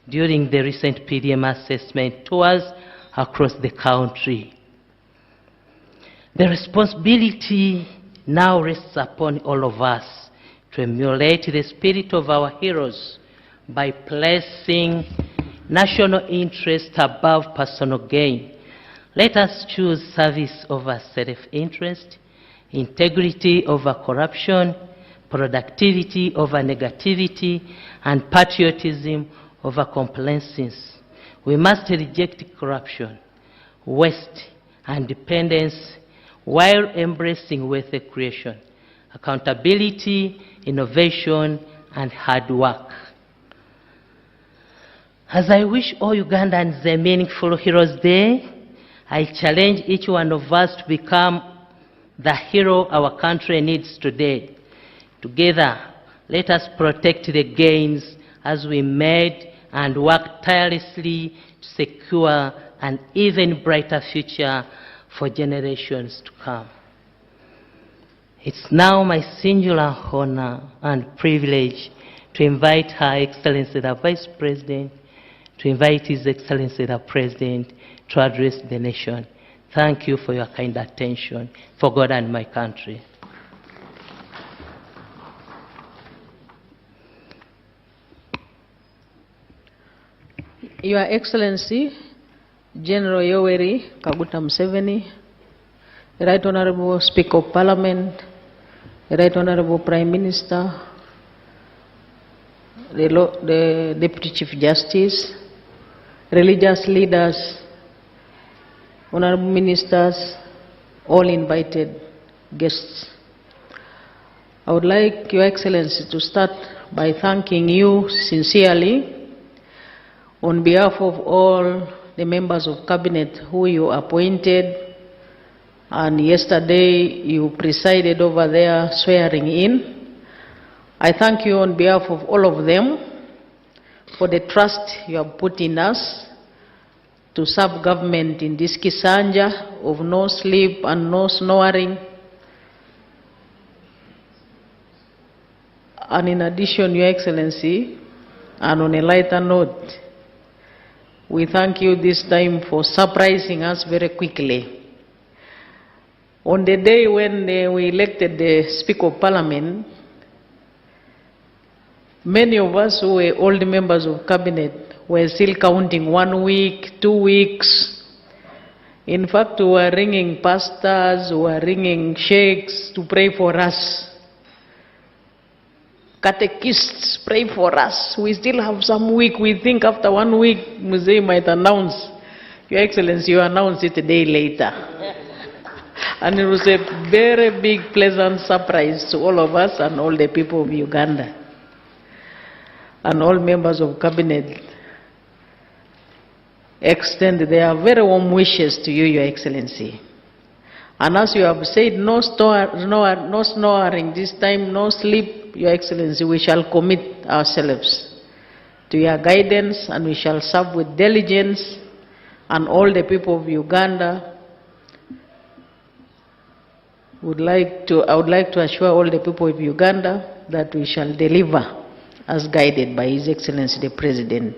E: during the recent PDM assessment tours across the country. The responsibility now rests upon all of us to emulate the spirit of our heroes by placing national interest above personal gain. Let us choose service over self-interest, integrity over corruption, productivity over negativity, and patriotism over complacency. We must reject corruption, waste, and dependence while embracing wealth creation, accountability, innovation, and hard work. As I wish all Ugandans a meaningful Heroes Day, I challenge each one of us to become the hero our country needs today. Together, let us protect the gains as we made and work tirelessly to secure an even brighter future for generations to come. It's now my singular honor and privilege to invite Her Excellency the Vice President, to invite His Excellency the President to address the nation. Thank you for your kind attention, for God and my country.
F: Your Excellency, General Yoweri Kaguta Museveni, the Right Honorable Speaker of Parliament, the Right Honorable Prime Minister, the Deputy Chief Justice, religious leaders, honorable ministers, all invited guests. I would like Your Excellency to start by thanking you sincerely on behalf of all the members of Cabinet who you appointed, and yesterday you presided over their swearing in. I thank you on behalf of all of them for the trust you have put in us to serve government in this Kisanja of no sleep and no snoring. And in addition, Your Excellency, and on a lighter note, we thank you this time for surprising us very quickly. On the day when we elected the Speaker of Parliament, many of us who were old members of Cabinet were still counting 1 week, 2 weeks. In fact, we were ringing pastors, we were ringing sheikhs to pray for us. Catechists, pray for us. We still have some week. We think after 1 week, Mzee might announce. Your Excellency, you announce it a day later. And it was a very big, pleasant surprise to all of us and all the people of Uganda and all members of cabinet extend their very warm wishes to you, Your Excellency. And as you have said, no snoring this time, no sleep, Your Excellency, we shall commit ourselves to your guidance, and we shall serve with diligence, and all the people of Uganda would like to, I would like to assure all the people of Uganda that we shall deliver as guided by His Excellency the President.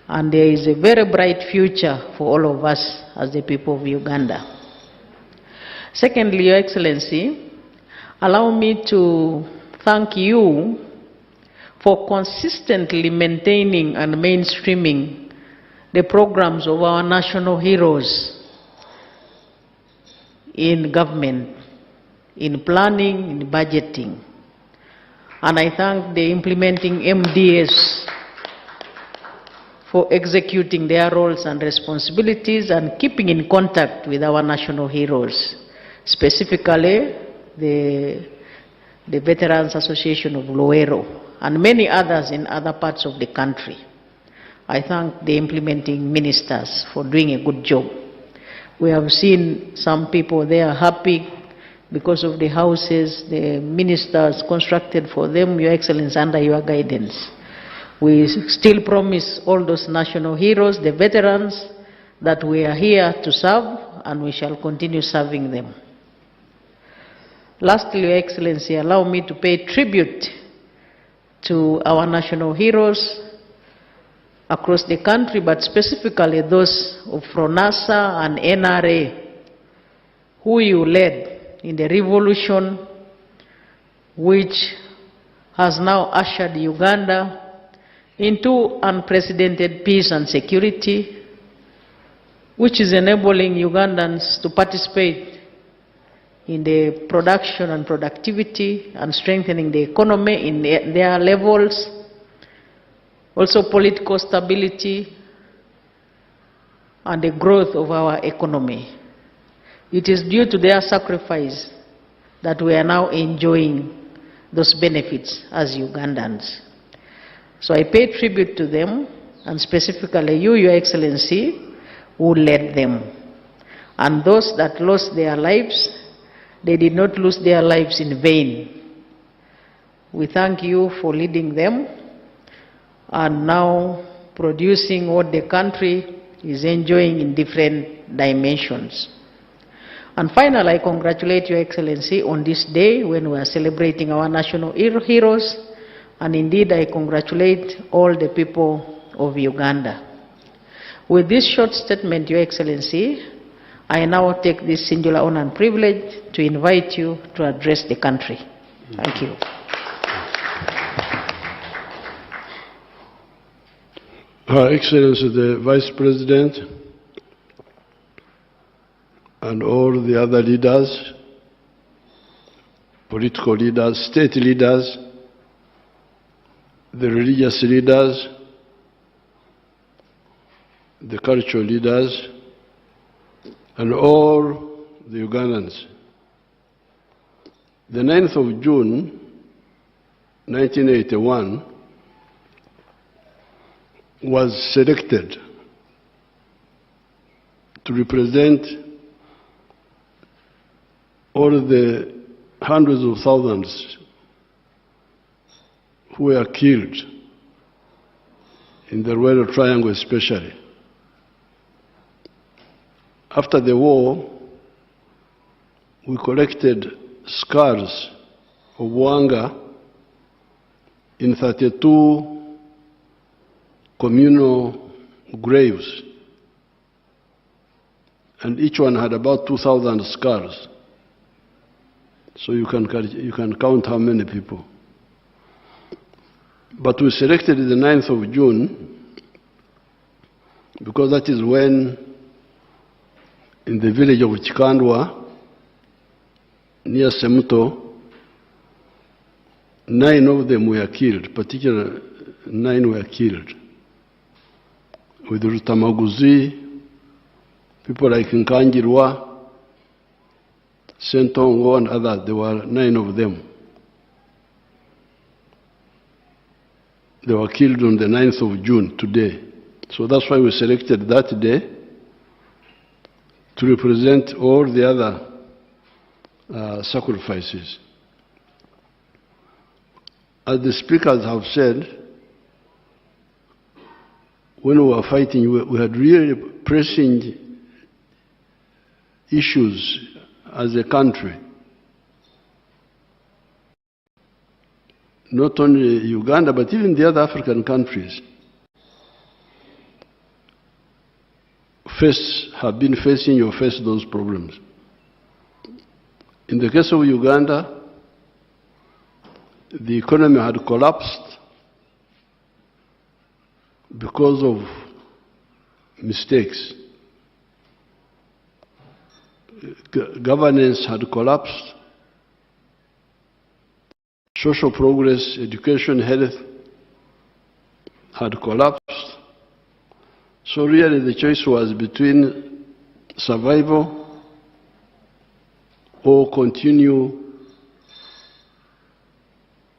F: And there is a very bright future for all of us as the people of Uganda. Secondly, Your Excellency, allow me to thank you for consistently maintaining and mainstreaming the programs of our national heroes in government, in planning, in budgeting. And I thank the implementing MDS for executing their roles and responsibilities and keeping in contact with our national heroes, specifically the Veterans Association of Luwero and many others in other parts of the country. I thank the implementing ministers for doing a good job. We have seen some people there happy because of the houses the ministers constructed for them, Your Excellency, under your guidance. We still promise all those national heroes, the veterans, that we are here to serve and we shall continue serving them. Lastly, Your Excellency, allow me to pay tribute to our national heroes across the country, but specifically those of FRONASA and NRA, who you led in the revolution which has now ushered Uganda into unprecedented peace and security, which is enabling Ugandans to participate in the production and productivity and strengthening the economy in their levels, also political stability and the growth of our economy. It is due to their sacrifice that we are now enjoying those benefits as Ugandans. So I pay tribute to them, and specifically you, Your Excellency, who led them. And those that lost their lives, they did not lose their lives in vain. We thank you for leading them and now producing what the country is enjoying in different dimensions. And finally, I congratulate Your Excellency on this day when we are celebrating our national heroes, and indeed I congratulate all the people of Uganda. With this short statement, Your Excellency, I now take this singular honor and privilege to invite you to address the country. Thank you.
B: Her Excellency the Vice President and all the other leaders, political leaders, state leaders, the religious leaders, the cultural leaders, and all the Ugandans. The 9th of June, 1981, was selected to represent all the hundreds of thousands who were killed in the Luwero Triangle especially. After the war, we collected scars of Wanga in 32 communal graves, and each one had about 2,000 scars. So you can count how many people. But we selected the 9th of June because that is when in the village of Kikandwa, near Semuto. 9 of them were killed, particularly 9 were killed. With Rutamaguzi, people like Nkangirwa, Sentongo and others, there were 9 of them. They were killed on the 9th of June, today. So that's why we selected that day to represent all the other sacrifices. As the speakers have said, when we were fighting, we had really pressing issues as a country. Not only Uganda, but even the other African countries have been facing or face those problems. In the case of Uganda, the economy had collapsed because of mistakes. Governance had collapsed. Social progress, education, health had collapsed. So really the choice was between survival or continue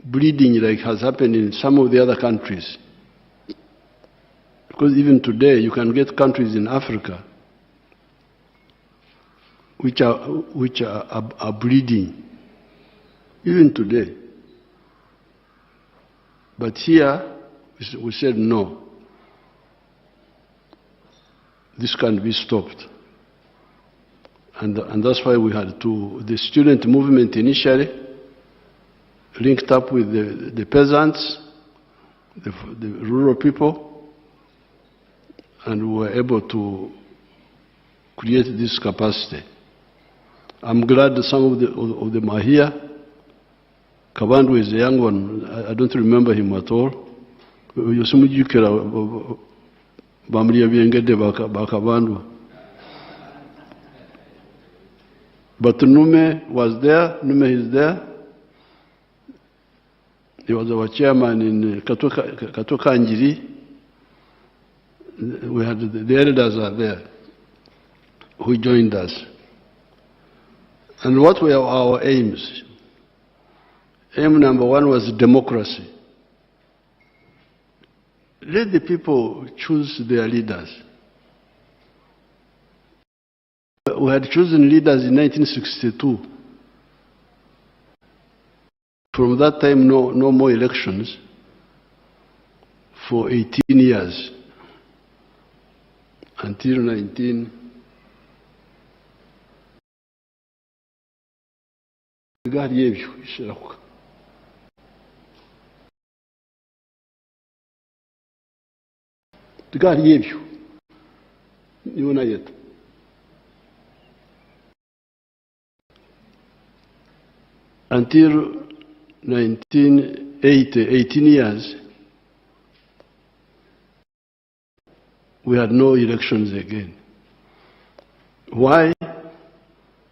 B: bleeding like has happened in some of the other countries. Because even today you can get countries in Africa which are bleeding, even today. But here we said no, this can be stopped. And that's why we had to, the student movement initially linked up with the peasants, the rural people, and we were able to create this capacity. I'm glad that some of them are here. Kabandu is a young one. I don't remember him at all. But Nume was there. Nume is there. He was our chairman in Katokanjiri. We had the elders are there who joined us. And what were our aims? Aim number one was democracy. Let the people choose their leaders. We had chosen leaders in 1962. From that time, no more elections for 18 years, until 19. Until 1980, 18 years, we had no elections again. Why?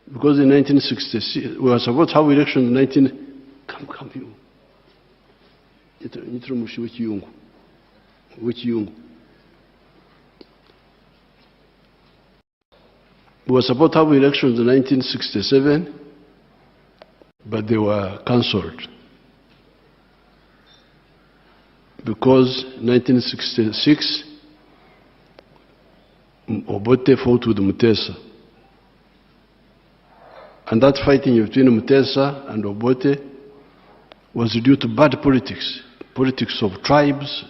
B: Because in 1966, we were supposed to have elections in 19... Come, you. We were supposed to have elections in 1967, but they were cancelled. Because 1966, Obote fought with Mutesa. And that fighting between Mutesa and Obote was due to bad politics, politics of tribes,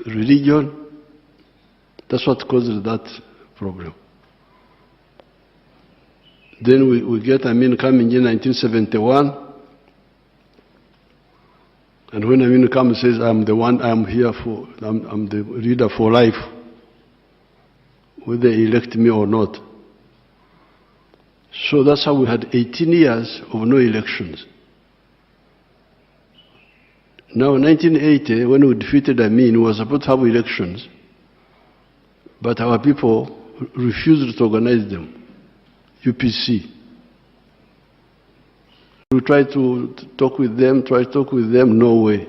B: religion. That's what caused that problem. Then we get Amin coming in 1971. And when Amin comes and says, I'm the one, I'm here for, I'm the leader for life, whether they elect me or not. So that's how we had 18 years of no elections. Now, in 1980, when we defeated Amin, we were supposed to have elections, but our people refused to organize them. UPC. We tried to talk with them, no way.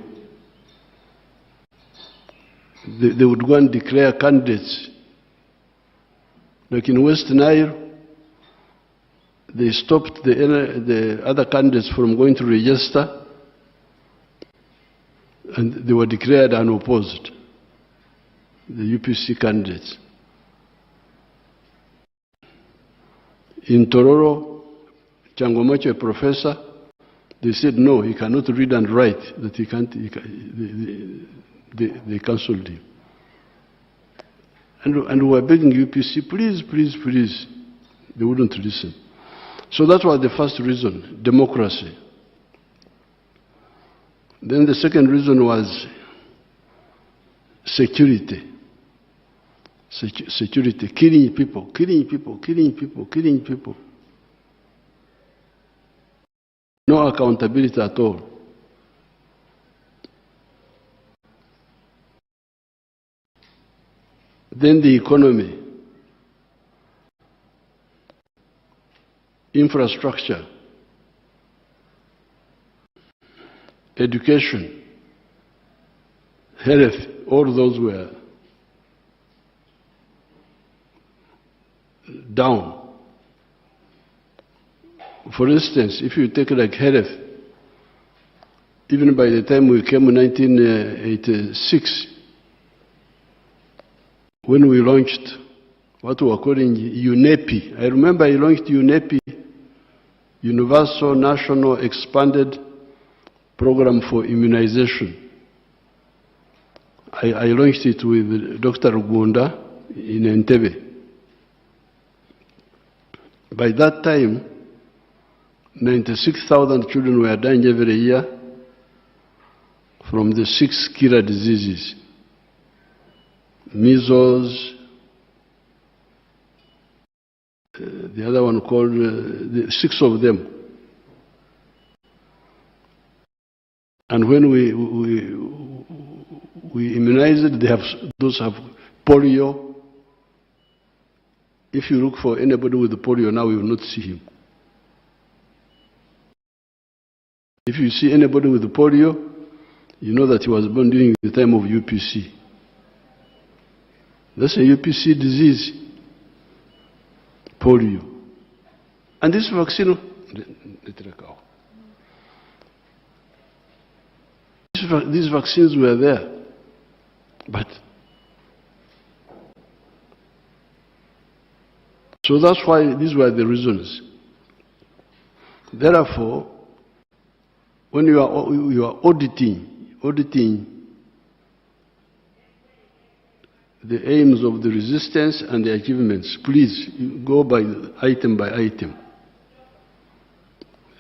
B: They would go and declare candidates. Like in West Nile, they stopped the other candidates from going to register, and they were declared unopposed, the UPC candidates. In Tororo, Changomacho, a professor, they said no, he cannot read and write, that he can't, they cancelled him. And we were begging UPC, please, please, please. They wouldn't listen. So that was the first reason, democracy. Then the second reason was security. Security, killing people, killing people, killing people, killing people. No accountability at all. Then the economy, infrastructure, education, health, all those were down. For instance, if you take like health, even by the time we came in 1986, when we launched what we were calling UNEPI. I remember I launched UNEPI, Universal National Expanded Program for Immunization. I launched it with Dr. Rugunda in Entebbe. By that time, 96,000 children were dying every year from the 6 killer diseases: measles, the other one called, the 6 of them. And when we immunized, they have, those have polio. If you look for anybody with polio now, you will not see him. If you see anybody with polio, you know that he was born during the time of UPC. That's a UPC disease, polio. And this vaccine, these vaccines were there, but so that's why these were the reasons. Therefore, when you are auditing the aims of the resistance and the achievements, please go by item by item.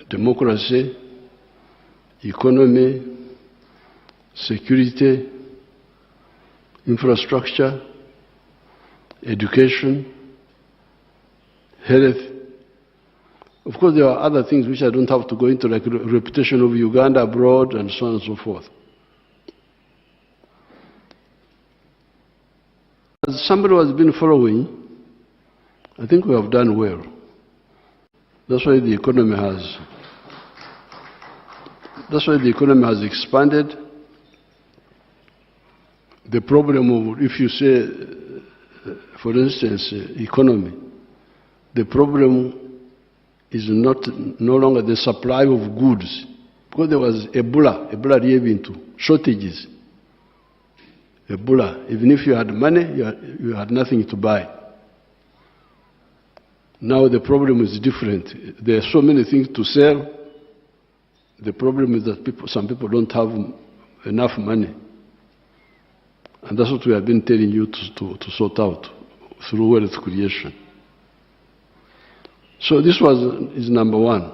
B: Democracy, economy, security, infrastructure, education, health. Of course, there are other things which I don't have to go into, like reputation of Uganda abroad and so on and so forth. As somebody who has been following, I think we have done well. That's why the economy has, expanded. The problem of, if you say, for instance, economy, the problem is not no longer the supply of goods, because there was Ebola into shortages. Ebola, even if you had money, you had nothing to buy. Now the problem is different. There are so many things to sell. The problem is that some people don't have enough money. And that's what we have been telling you to sort out through wealth creation. So this is number one.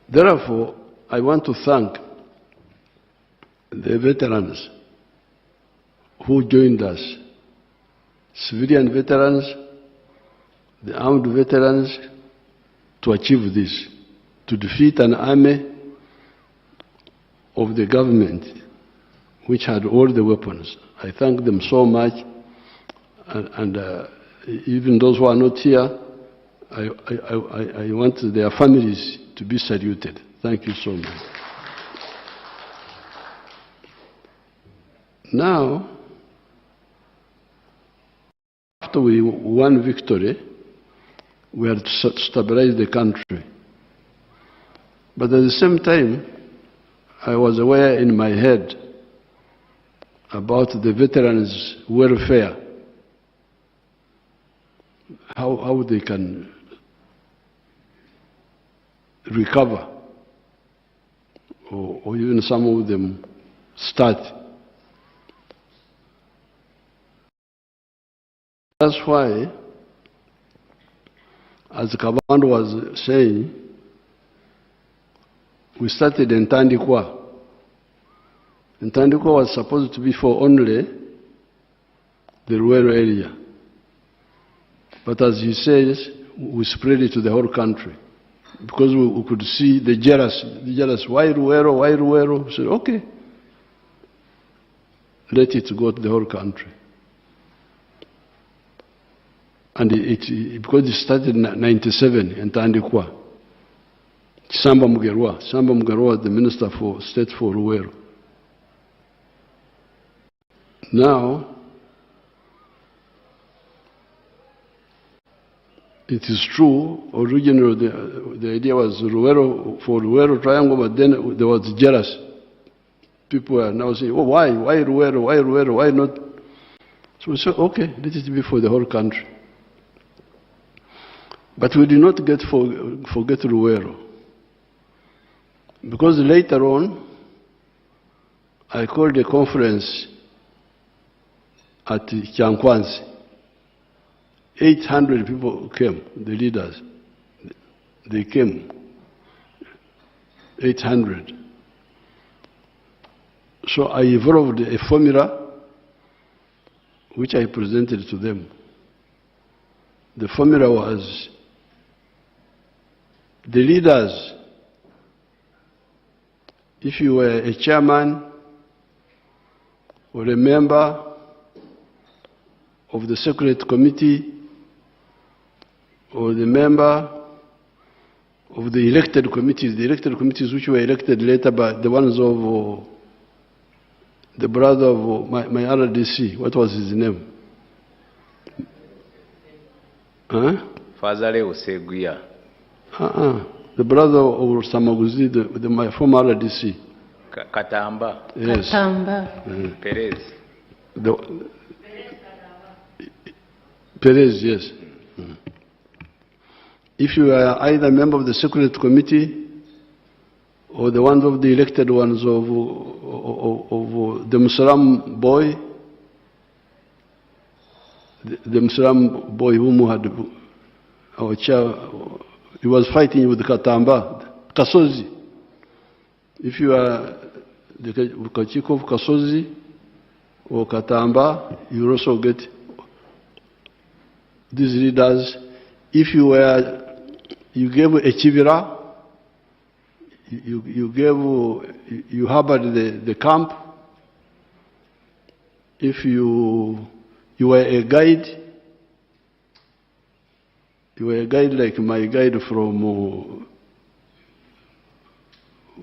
B: Therefore, I want to thank the veterans who joined us, civilian veterans, the armed veterans, to achieve this, to defeat an army of the government which had all the weapons. I thank them so much, and even those who are not here, I want their families to be saluted. Thank you so much. Now, after we won victory, we had to stabilize the country. But at the same time, I was aware in my head about the veterans' welfare, how they can recover, or even some of them start. That's why, as Kabando was saying, we started Entandikwa. Entandikwa was supposed to be for only the rural area. But as he says, we spread it to the whole country because we could see the jealous, why Luwero, why Luwero? We said, okay, let it go to the whole country. And because it started in 97, Entandikwa, Samba Mugerwa. Samba Mugerwa was the Minister for State for Luwero. Now, it is true, originally the idea was Luwero for Luwero Triangle, but then there was jealousy. People are now saying, oh, why Luwero, why Luwero, why not? So we said, okay, let it be for the whole country. But we did not forget Luwero. Because later on, I called a conference at Kyankwanzi. 800 people came, the leaders. They came, 800. So I evolved a formula which I presented to them. The formula was the leaders, if you were a chairman or a member of the Secret Committee or the member of the elected committees which were elected later by the ones of the brother of my RDC, what was his name? Huh?
A: Fazale Oseguya.
B: The brother of Samaguzi, my former RDC.
A: Katamba.
B: Yes.
D: Katamba.
A: Perez.
B: Perez, yes. Mm. If you are either a member of the Secret Committee or the one of the elected ones of the Muslim boy, the Muslim boy whom had our chair, he was fighting with Katamba, Kasozi. If you are the Kachiko of Kasozi or Katamba, you also get these leaders. If you were, you gave a chivira, you harbored the camp. If you were a guide, you were a guide like my guide from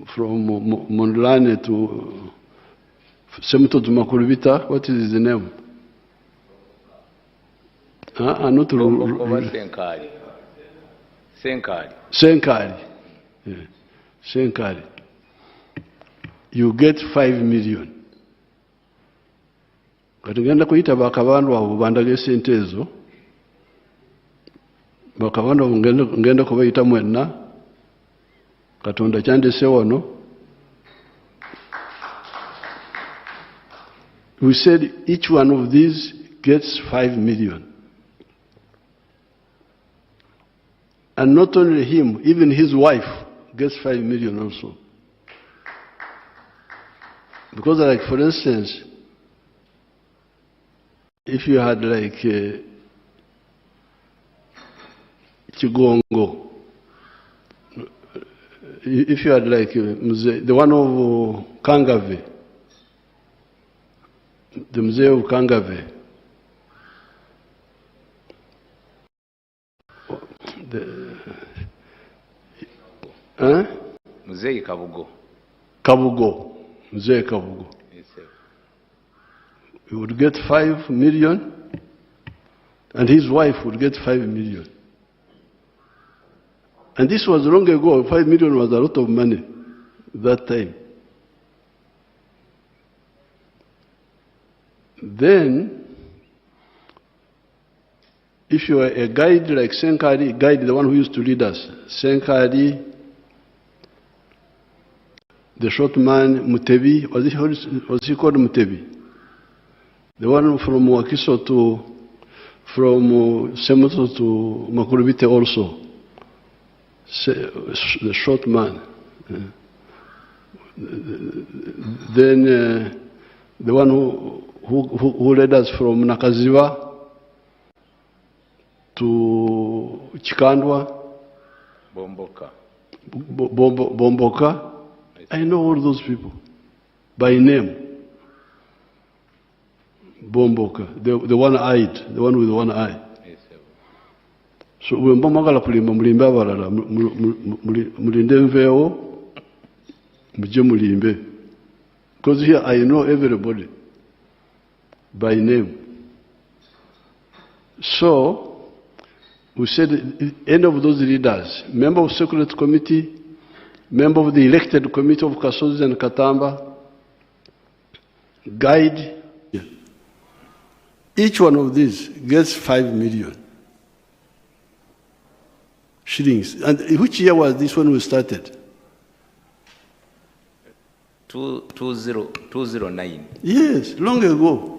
B: Mondlane to Semuto to Makurubita. What is his name? Not
A: Senkari. Senkari.
B: Senkari. Yeah. Senkari. You get 5 million. Kati ngenda kuyita bakabantu abo bandage sente ezo. Bakabantu abo ngenda kubayita mwenna. Katonda kyandese wano. We said each one of these gets 5 million. And not only him, even his wife gets 5 million also. Because, like, for instance, if you had like Kigongo, if you had like the one of Kangave, the Mzee of Kangave, The, huh?
A: Muzeeyi Kabugo.
B: Kabugo, Mzee Kabugo.
A: Yes, sir.
B: He would get 5 million, and his wife would get 5 million. And this was long ago. 5 million was a lot of money that time. Then, if you are a guide like Senkari, guide, the one who used to lead us, Senkari, the short man, Mutebi, was he called Mutebi? The one from Wakiso to, from Semoto to Makurubite also, the short man. Then the one who led us from Nakaziwa to Chikandwa.
A: Bomboka.
B: Bomboka. I know all those people by name. Bomboka, the one-eyed, the one with one eye.
A: Yes, sir.
B: So we mwagala kulimba mulimbe abalala mulinde nveewo mujje mulimbe, because here I know everybody by name. So we said any of those leaders, member of Security Committee, member of the elected committee of Kasozi and Katamba, guide, each one of these gets 5 million shillings. And which year was this when we started?
A: 209.
B: Yes, long ago.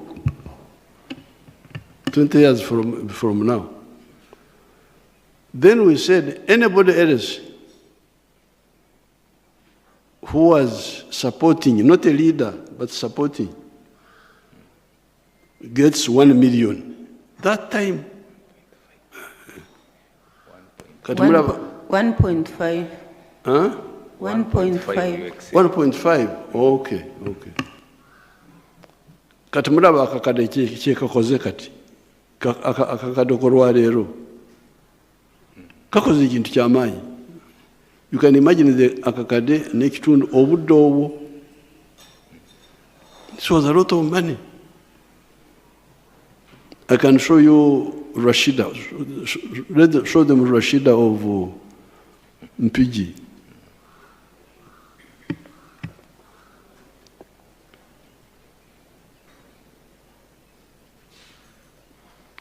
B: 20 years from now. Then we said anybody else who was supporting, not a leader, but supporting, gets 1 million. That time.
D: 1.5.
B: Huh?
D: 1.5.
B: 1.5. Okay, okay. Kati mulaba akakadde kyekakoze kati. Akakadde k'olwaleero. Kakoze ekintu ky'amaanyi. You can imagine the akakadde n'ekitundu obudde obwo. This was a lot of money. I can show you Rashida. Show them Rashida of Mpigi.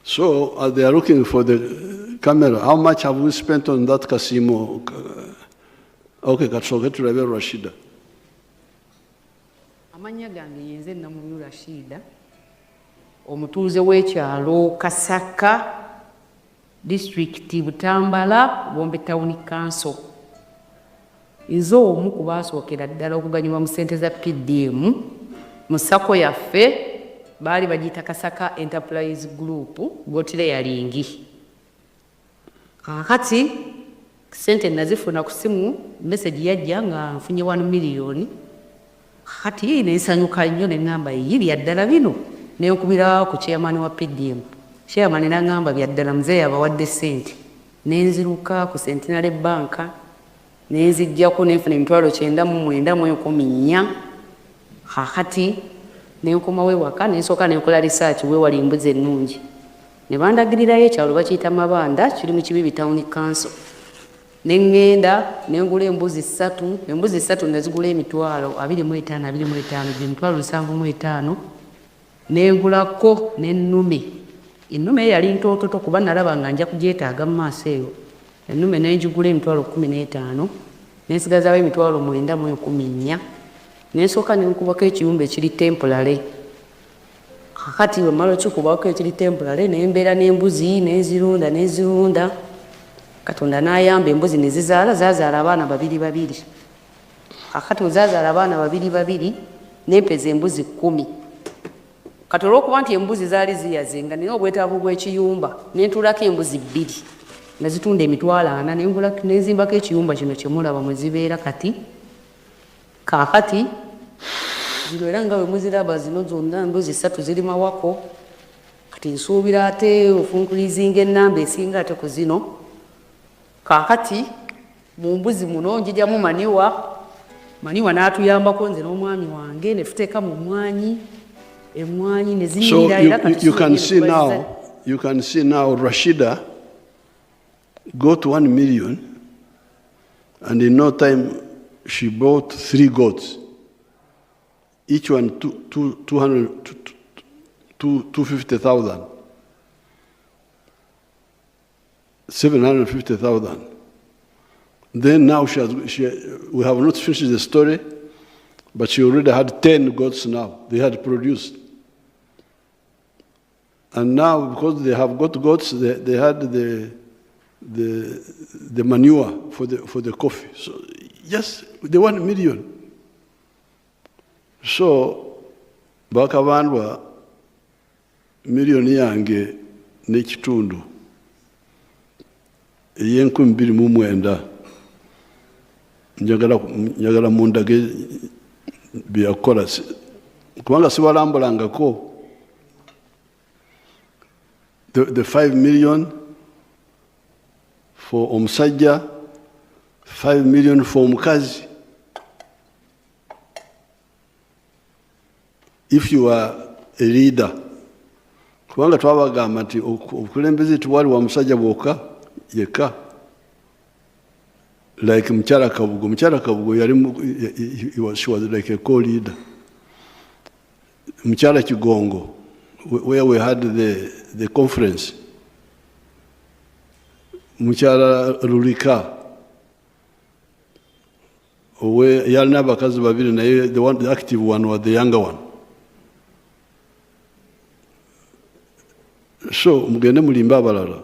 B: So they are looking for the camera. How much have we spent on that Kasimo? Okay, kasooke tulabe Rashida.
G: Amannya gange yenze Namubyu Rashida, omutuuze w'ekyalo Kasaka, disitulikiti Butambala, Bombe Town Council. Nze omu ku baasookera ddala okuganyulwa mu ssente za PDM mu SACCO yaffe, baali bagiyita Kasaka Enterprise Group Goat Rearing. Kaakati ssente nazifuna ku ssimu, message yajja nga nfunye 1 million. Kati ne nsanyuka nnyo ne ŋŋamba ye bya ddala bino, ne nkubira ku chairman wa PDM. Chairman n'aŋŋamba bya ddala muzeeyi abawadde ssente. Ne nziruka ku Centenary Bank, ne nziggyako ne nfuna 94,400. Kaakati ne nkomawo ewaka ne nsooka ne nkola research weewali embuzi ennungi. Ne bandagirirayo ekyalo bakiyita Mabanda, kiri mu Kibibi Town Council. Ne ŋŋenda ne ngula embuzi 3, embuzi 3 nazigula emitwalo 25, 25, gye mitwalo 75. Ne ngulako n'ennume. Ennume eyo yali ntoototo kuba nalaba nga nja kugyetaaga mu maaso eyo. Ennume ne ngigula emitwalo 15, ne nsigazaawo emitwalo 9,014. Ne nsooka ne nkubako ekiyumba ekiri temporary. Kaakati bwe mmala okukikubako ekiri temporary, ne mbeera n'embuzi ne nzirunda ne nzirunda. Katonda n'ayamba embuzi ne zizaala, zaazaala abaana babiri babiri. Kaakati bwe zaazaala abaana babiri babiri, ne mpeza embuzi 10. Kati olw'okuba nti embuzi zaali ziyaze nga nina obwetaavu bw'ekiyumba, ne ntuulako embuzi 2. Nazitunda emitwalo 4, ne nzimbako ekiyumba kino kye mulaba mwe zibeera kati. Kaakati zino era nga bwe muziraba zino zonna embuzi 3 ziri mawako. Kati nsuubira ate ofunkulizinga ennamba esinga ate ku zino. Kaakati mu mbuzi muno njijamu manure, manure n'atuyambako nze n'omwami wange ne tuteeka mu mmwanyi, emmwanyi ne
B: So
G: zinyirira
B: you,
G: era kati
B: you can
G: tusobola
B: see
G: okubaziza.
B: now, you can see now Rashida got 1 million, and in no time she bought three goats, each one two, two, two hundred, two, two, 250,000, 750,000. Then now we have not finished the story, but she already had 10 goats now. They had produced. And now, because they have got goats, they had the manure for the coffee. So, yes, the 1 million. So, bakabandwa miliyoni yange n'ekitundu ey'enkumi bbiri mu mwenda, njagala mundage byeyakola kubanga sibalambulangako the 5 million for omusajja, 5 million for omukazi. If you are a leader, kubanga twabagamba nti obukulembeze tewali wa musajja bwokka yekka, like mukyala Kabugo. Mukyala Kabugo yali she was like a co-leader. Mukyala Kigongo, where we had the conference, mukyala Lulika owe yalina abakazi babiri naye the active one was the younger one. So mugende mulimbe abalala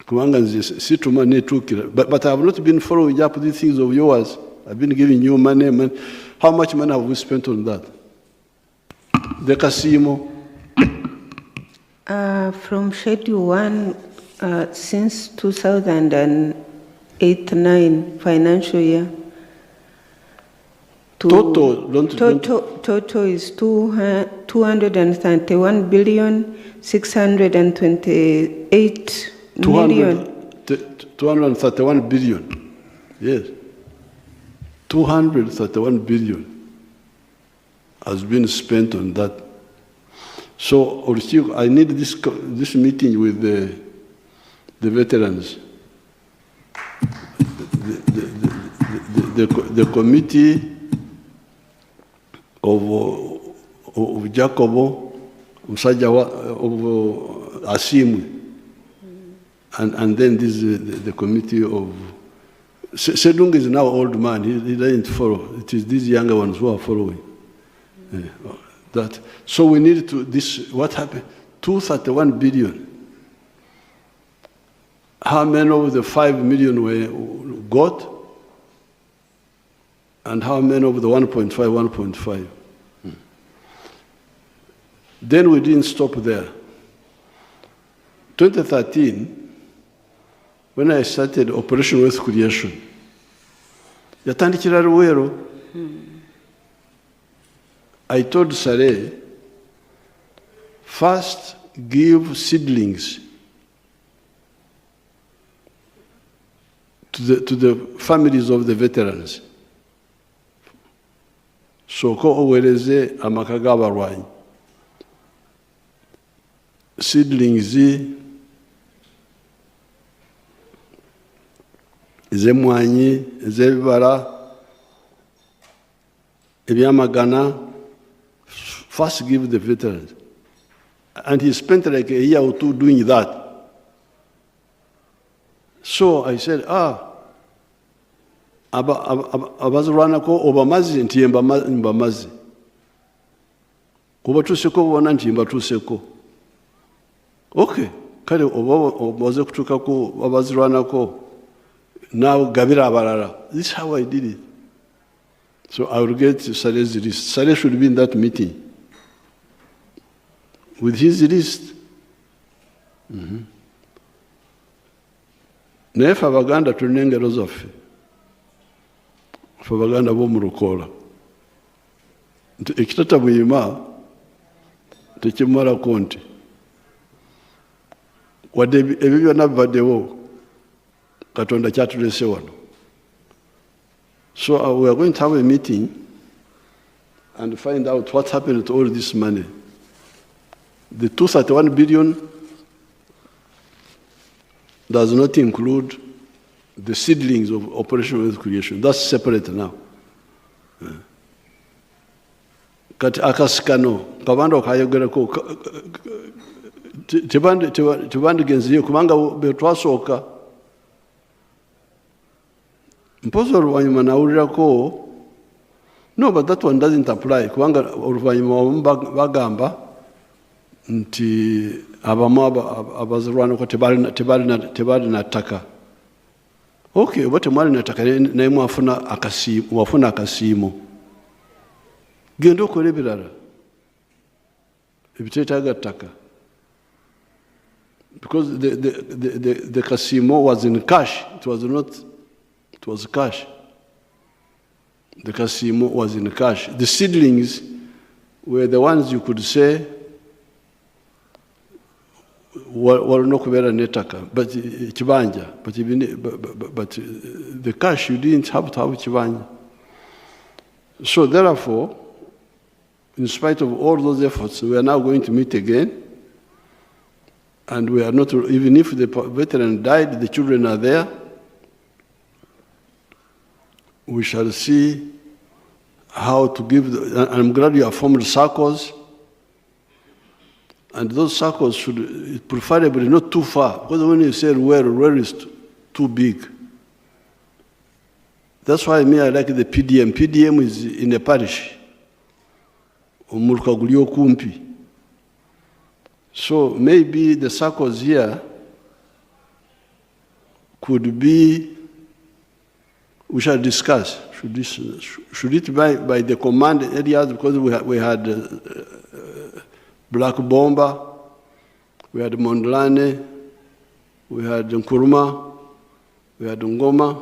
B: kubanga nze situma netuukira, but I have not been following up these things of yours. I've been giving you money, money. How much money have we spent on that, the Kasiimo?
D: From Schedule 1, since 2008-9 financial year.
B: Total, don't-
D: Total is 231 billion, 628 million.
B: 231 billion. Yes. 231 billion has been spent on that. So, Olukiiko, I need this meeting with the veterans. The committee of Jacobo, Musajja of Asiimwe, and then this the committee of Sedung is now old man, he doesn't follow. It is these younger ones who are following. That. So we need to, this, what happened? 231 billion. How many of the 5 million were got? And how many of the 1.5, 1.5? Then we didn't stop there. 2013, when I started Operation Wealth Creation, yatandikira Luweero. I told Saleh, first give seedlings to the families of the veterans. Sooka oweereze amaka g'abalwanyi seedlings ez'emmwanyi, ez'ebibala, ebyamagana. First give the veterans. And he spent like a year or two doing that. So I said, ah, abazirwanako obamazi nti ye mbamazi, obatuuseko bona nti mbatuuseko. Okay, kale oba omaze kutuukako abazirwanako, naawe gabira abalala. This is how I did it. So I will get Saleh's list. Saleh should be in that meeting with his list. Naye ffe Abaganda tulina engero zaffe, ffe Abaganda b'omu lukoola, nti ekitata buyima tekimumalako nti. Wadde ebyo byonna bibaddewo, Katonda kyatulese wano. So we are going to have a meeting and find out what happened to all this money. The 231 billion does not include the seedlings of Operation Wealth Creation. That's separate now. Kati akasikano kabanda okayogerako tebandigenzeyo kubanga be twasooka. Mpozi oluvannyuma nawulirako, no, but that one doesn't apply, kubanga oluvannyuma abamu bagamba nti abamu abazirwanako tebalina ttaka. Okay, oba temwalina ttaka, naye wafuna akasiimo, genda okola ebirala ebiteetaaga ttaka, because the kasiimo was in cash. It was not, it was cash. The kasiimo was in cash. The seedlings were the ones you could say walina okubeera n'ettaka, but kibanja, but the cash, you didn't have to have kibanja. So therefore, in spite of all those efforts, we are now going to meet again, and we are not, even if the veteran died, the children are there. We shall see how to give, the, I'm glad you have formed circles, and those circles should preferably not too far, because when you say where, where is too big. That's why me, I like the PDM. PDM is in a parish. Omuluka guli okumpi. So maybe the circles here could be, we shall discuss. Should it be by the command areas, because we had Black Bomber, we had Mondlane, we had Nkrumah, we had Ngoma,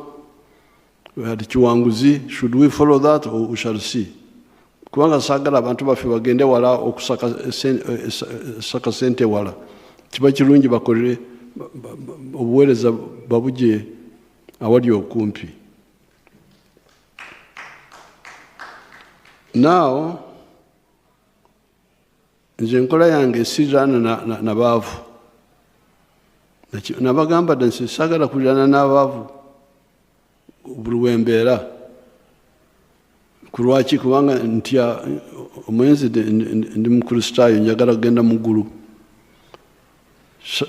B: we had Chiwanguzi. Should we follow that, or we shall see? Kubanga saagala abantu baffe bagende wala okusaka sente wala. Kiba kirungi bakolere obuweereza babugye awali okumpi. Now, nze enkola yange siriraana na baavu. Nabagamba dda nti saagala kuliraana n'abaavu buli wembeera. Ku lwaki? Kubanga ntya omwenzi, ndi Mukristaayo, njagala kugenda mu ggulu.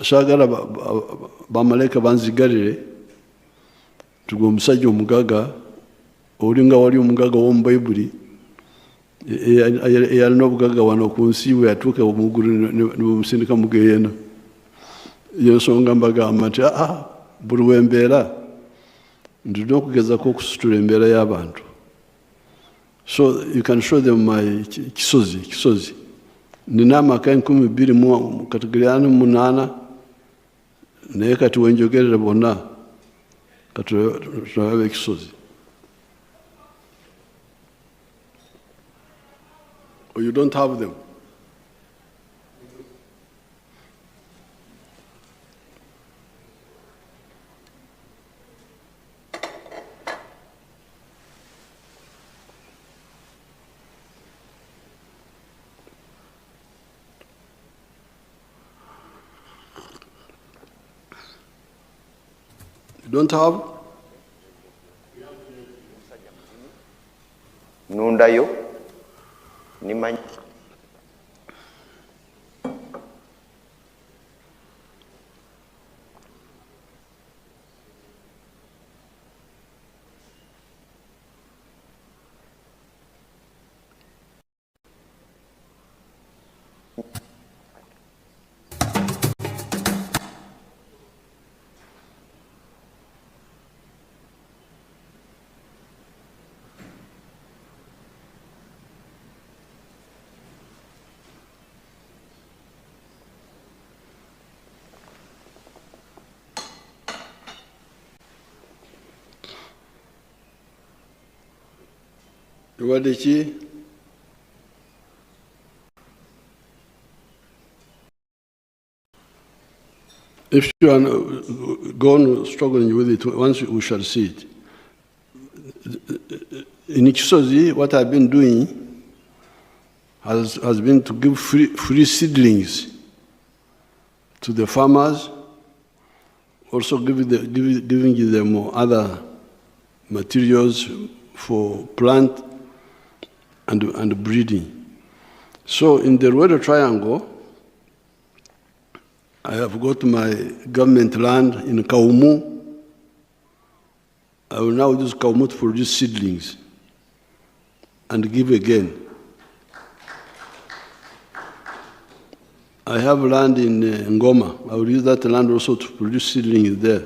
B: Saagala bamalayika banzigalire tugwe omusajja omugaga olinga wali omugaga w'omu Bayibuli eyalina obugaga wano ku nsi, bwe yatuuka mu ggulu ne bamusindika mu geyeena. Yensonga mbagamba nti aa, buli wembeera ndina okugezaako okusitula embeera y'abantu. So you can show them my Kisozi. Kisozi nina amaka enkumi bbiri mu kategori ana mu munaana, naye kati wenjogerera bonna kati tulabe Ekisozi. Or you don't have them? You don't have?
H: Nundayo nimanya.
B: Lubadde ki? If you are gone struggling with it, once we shall see it. In Kisozi, what I've been doing has been to give free seedlings to the farmers, also giving them other materials for plant and breeding. So in the Luwero Triangle, I have got my government land in Kaumu. I will now use Kaumu to produce seedlings and give again. I have land in Ngoma. I will use that land also to produce seedlings there,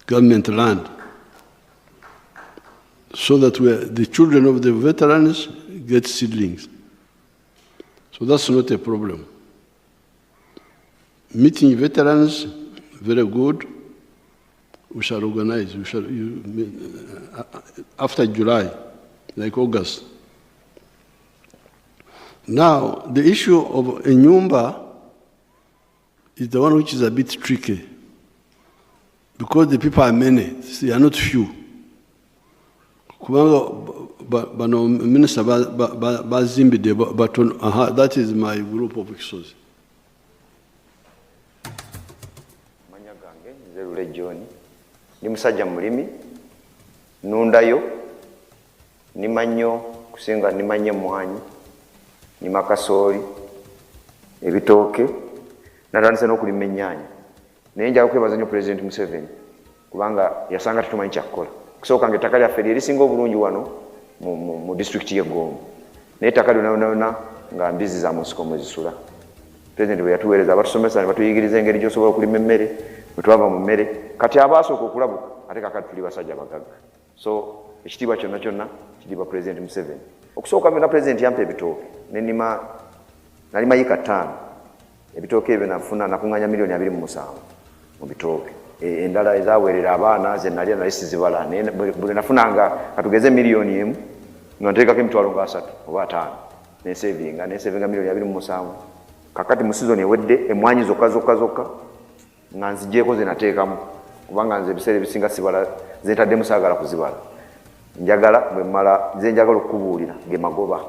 B: government land, so that the children of the veterans get seedlings. So that's not a problem. Meeting veterans, very good. We shall organize. We shall, after July, like August. Now, the issue of Enyumba is the one which is a bit tricky, because the people are many, they are not few. Kubanga bano minister bazimbidde batono. Aha, that is my group of exos.
H: Manya gange nze Lule John, ndi musajja mulimi, nundayo, nnima nnyo kusinga nnima nnyo emmwanyi, nnima kasooli, ebitooke, natandise n'okulima ennyaanya. Naye njagala kwebaza nnyo Pulezidenti Museveni kubanga yasanga tetumanyi kyakukola. Okusooka ng'ettaka lyaffe lye lisinga obulungi wano mu disitulikiti y'e Gomba, naye ettaka lyonna lyonna lyonna nga mbizzi za mu nsiko mwe zisula. Pulezidenti bwe yatuweereza abatusomesa ne batuyigiriza engeri gy'osobola okulima emmere, bwe twava mu mmere, kati abaasooka okulabuka ate kaakati tuli basajja bagagga. So ekitiibwa kyonna kyonna kiriibwa Pulezidenti Museveni. Okusooka byonna Pulezidenti yampa ebitooke, ne nnima, nalima yiika ttaano. Ebitooke ebyo nafuna, nakuŋŋaanya miliyoni abiri mu musanvu mu bitooke. Endala ezaaweerera abaana ze nalya nali sizibala, naye bwe nafunanga katugeze miliyoni emu nga nteekako emitwalo nga asatu oba ataano, nensevinga miliyoni abiri mu musanvu. Kakati mu sizoni ewedde emmwanyi zokka zokka zokka nga nzigyeko ze nateekamu, kubanga nze ebiseera ebisinga sibala, ze ntaddemu saagala kuzibala. Njagala bwe mmala ze njagala okukubuulira ge magoba.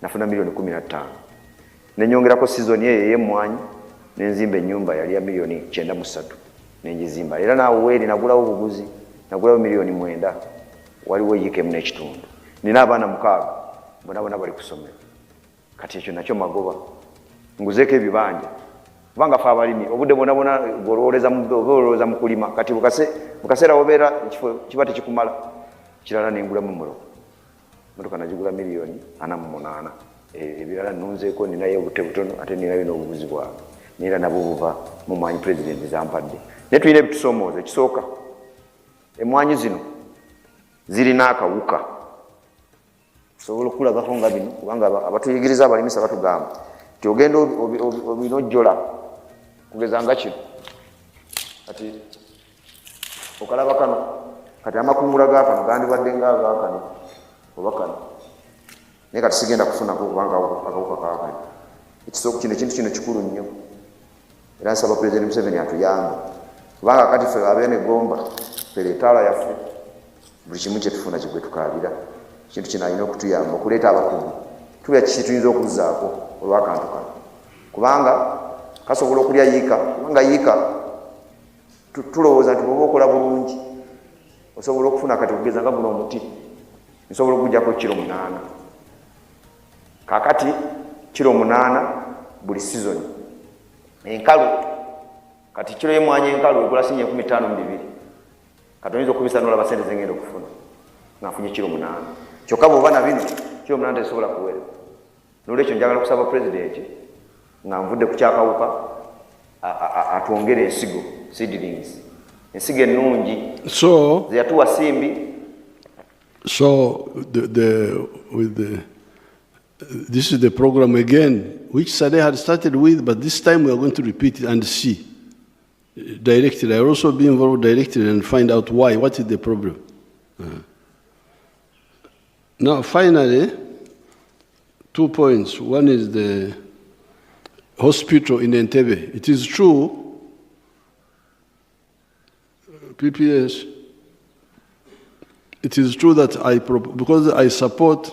H: Nafuna miliyoni kumi na ttaano. Ne nnyongerako sizoni eyo ey'emmwanyi, ne nzimba ennyumba yali ya miliyoni kyenda mu ssatu, ne ngizimba. Era naawe weeri nagulawo obuguzi, nagulawo miliyoni mwenda, waliwo yiika emu n'ekitundu. Nina abaana mukaaga, bonna bonna bali ku ssomero. Kati ekyo nakyo magoba. Nguzeeko ebibanja. Kubanga ffe abalimi, obudde bwonna bwonna olowooza mu kulima. Kati mu kaseera w'obeera ekifo kiba tekikumala. Kirala ne ngulamu emmotoka. Emmotoka nagigula miliyoni ana mu munaana. Ebirala nnunzeeko, ninayo obute butono, ate ninayo n'obubuzi bwange. Naye era nabwo buva mu mwanyi Pulezidenti zampadde. Naye tulina ebitusoomooza. Ekisooka, emmwanyi zino zirina akawuka. Osobola okulabako nga bino, kubanga abatuyigiriza abalimisa batugamba nti ogenda obinojjola kugeza nga kino. Kati okalaba kano, kati amakungula ga kano gandibadde nga aga kano oba kano, naye kati sigenda kufunako kubanga akawuka kaakano. Ekisooka kino, ekintu kino kikulu nnyo, era nsaba Pulezidenti Museveni atuyambe, kubanga kati ffe abeene Gomba ffe etaala yaffe, buli kimu kye tufuna kigwe tukaabira. Ekintu kino alina okutuyamba okuleeta abakugu, tulya kiki tuyinza okuzzaako olw'akantu kano, kubanga kasobola okulya yiika, kubanga yiika tulowooza nti bw'oba okola bulungi osobola okufuna. Kati okugeza nga guno omuti nsobola okuggyako kiro 8. Kaakati kiro 8 buli sizoni enkalu. Kati kiro y'emmwanyi enkalu egula sinya enkumi ttaano mu bibiri. Kati oyinza okubisa n'olaba ssente ze ngenda okufuna nga nfunye kiro 8. Kyokka bw'oba na bino kiro 8 tezisobola kuwera. Noolwekyo njagala okusaba Pulezidenti nga nvudde ku kyakawuka atwongere ensigo, seedlings, ensigo ennungi. Ze yatuwa simbi.
B: So the, with the, this is the program again, which Saleh had started with, but this time we are going to repeat it and see directly. I will also be involved directly and find out why, what is the problem. Now, finally, 2 points. One is the hospital in Entebbe. It is true PPS, it is true that because I support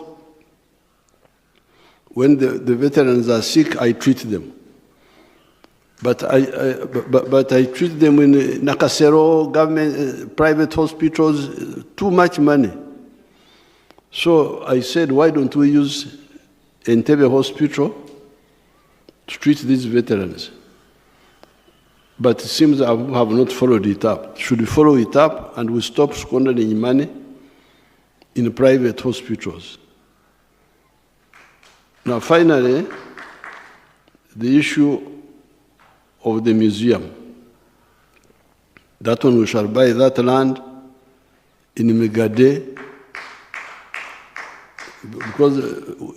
B: when the veterans are sick, I treat them. But I treat them in Nakasero, government, private hospitals, too much money. So I said, why don't we use Entebbe Hospital to treat these veterans? But it seems I have not followed it up. Should we follow it up and we stop squandering money in private hospitals? Now, finally, the issue of the museum. That one, we shall buy that land in Migadde, because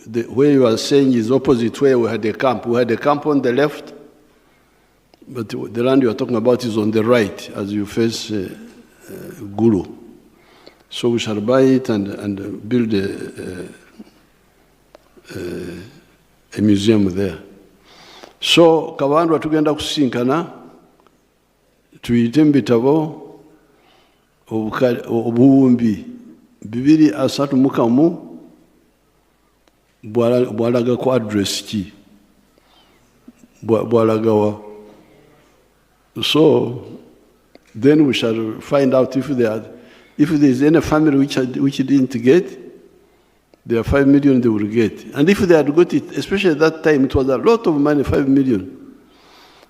B: the way you are saying is opposite where we had a camp. We had a camp on the left, but the land you are talking about is on the right as you face Gulu. So we shall buy it and build a museum there. So Kabandwa tugenda kusinkana tuyite mu bitabo 2031 bwalagako address ki, bwalagawa. So then we shall find out if there is any family which didn't get, there are 5 million they will get. And if they had got it, especially at that time, it was a lot of money, 5 million.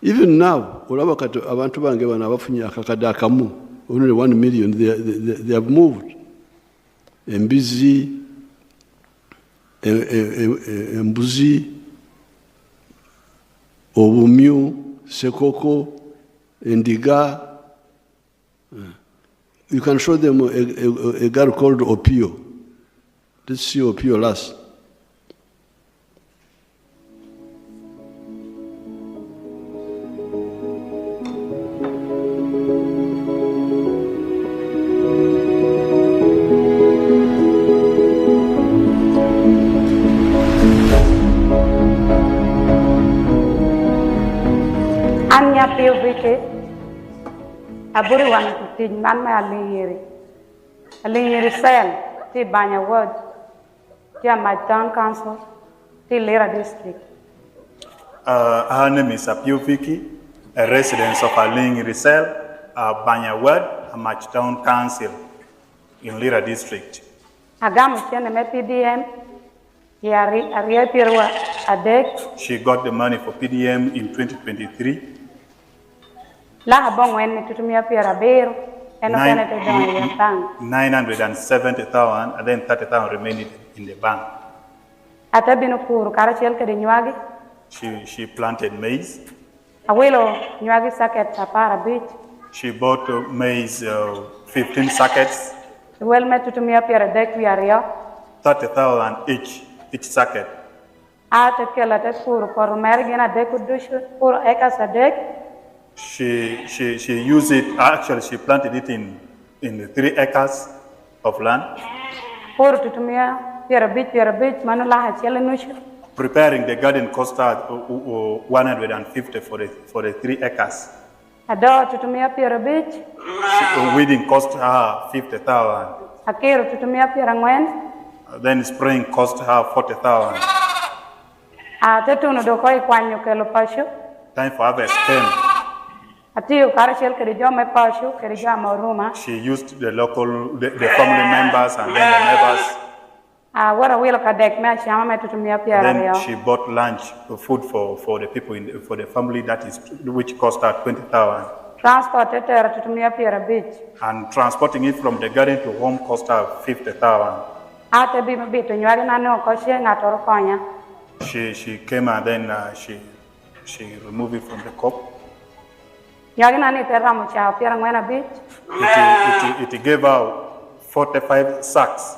B: Even now, olaba kati abantu bange bano abafunye akakadde akamu, only 1 million, they have moved. Embizi, embuzi, obumyu, sekoko, endiga. You can show them a girl called Opio. Let's see Opio last.
I: Anya Pio Aburi wan tic man me Alingiri Cell, ti Banya Ward, ti Amach Town Council, ti Lira District.
J: Her name is Apio Vicky, a resident of Alingiri Cell, Banya Ward, Amach Town Council in Lira District.
I: Agamo cene me PDM, ye pirwa adek.
J: She got the money for PDM in 2023.
I: Laha bongwen ni tutumia piero abiro, eno kene te dongo e bank.
J: 970,000 and then 30,000 remained in the bank.
I: Ate bino puro karachiel kede nywagi.
J: She planted maize.
I: Awilo nywagi saket 15.
J: She bought maize 15 sackets.
I: Well me tutumia piero adek wi ariyo.
J: 30,000 each sacket.
I: Ate kelo te puro kor mer gin adek udushu puro acres adek.
J: She used it, actually she planted it in 3 acres of land. Preparing the garden cost her 150 for the 3 acres. Weeding cost her 50,000. Then spraying cost her 40,000. Time for harvest came. She used the local, the family members and then the neighbors. Then she bought lunch, food for the people, for the family, that is, which cost her 20,000. And transporting it from the garden to home cost her 50,000. She came and then she removed it from the cup. It gave out 45 sacks.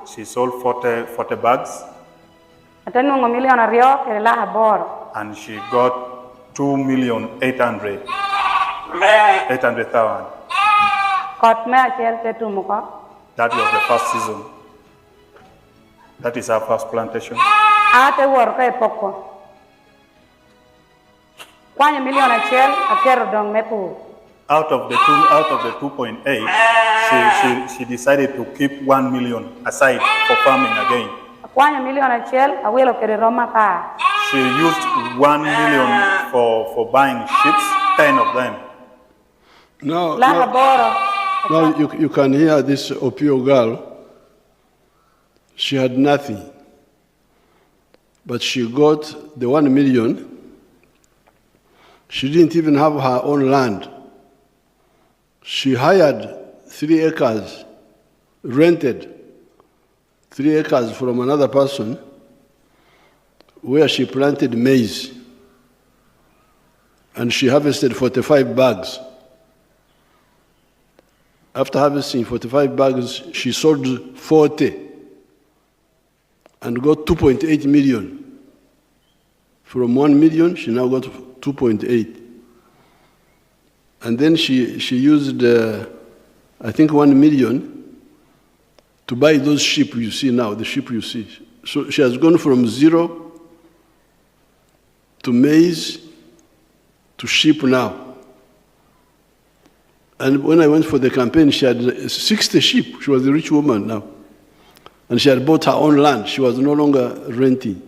J: She sold 40 bags. And she got 2,800,000. That was the first season. That is our first plantation. Out of the 2.8, she decided to keep 1 million aside for farming again.
I: Akwanyo milion achiel awilo kede rom apar.
J: She used 1 million for buying sheep, 10 of them.
B: Now,
I: Lak aboro.
B: now you can hear this Opio girl. She had nothing, but she got the 1 million. She didn't even have her own land. She hired 3 acres, rented 3 acres from another person, where she planted maize, and she harvested 45 bags. After harvesting 45 bags, she sold 40 and got 2.8 million. From 1 million, she now got 2.8. And then she used, I think, 1 million to buy those sheep you see now, the sheep you see. So she has gone from 0 to maize to sheep now. And when I went for the campaign, she had 60 sheep. She was a rich woman now. And she had bought her own land. She was no longer renting.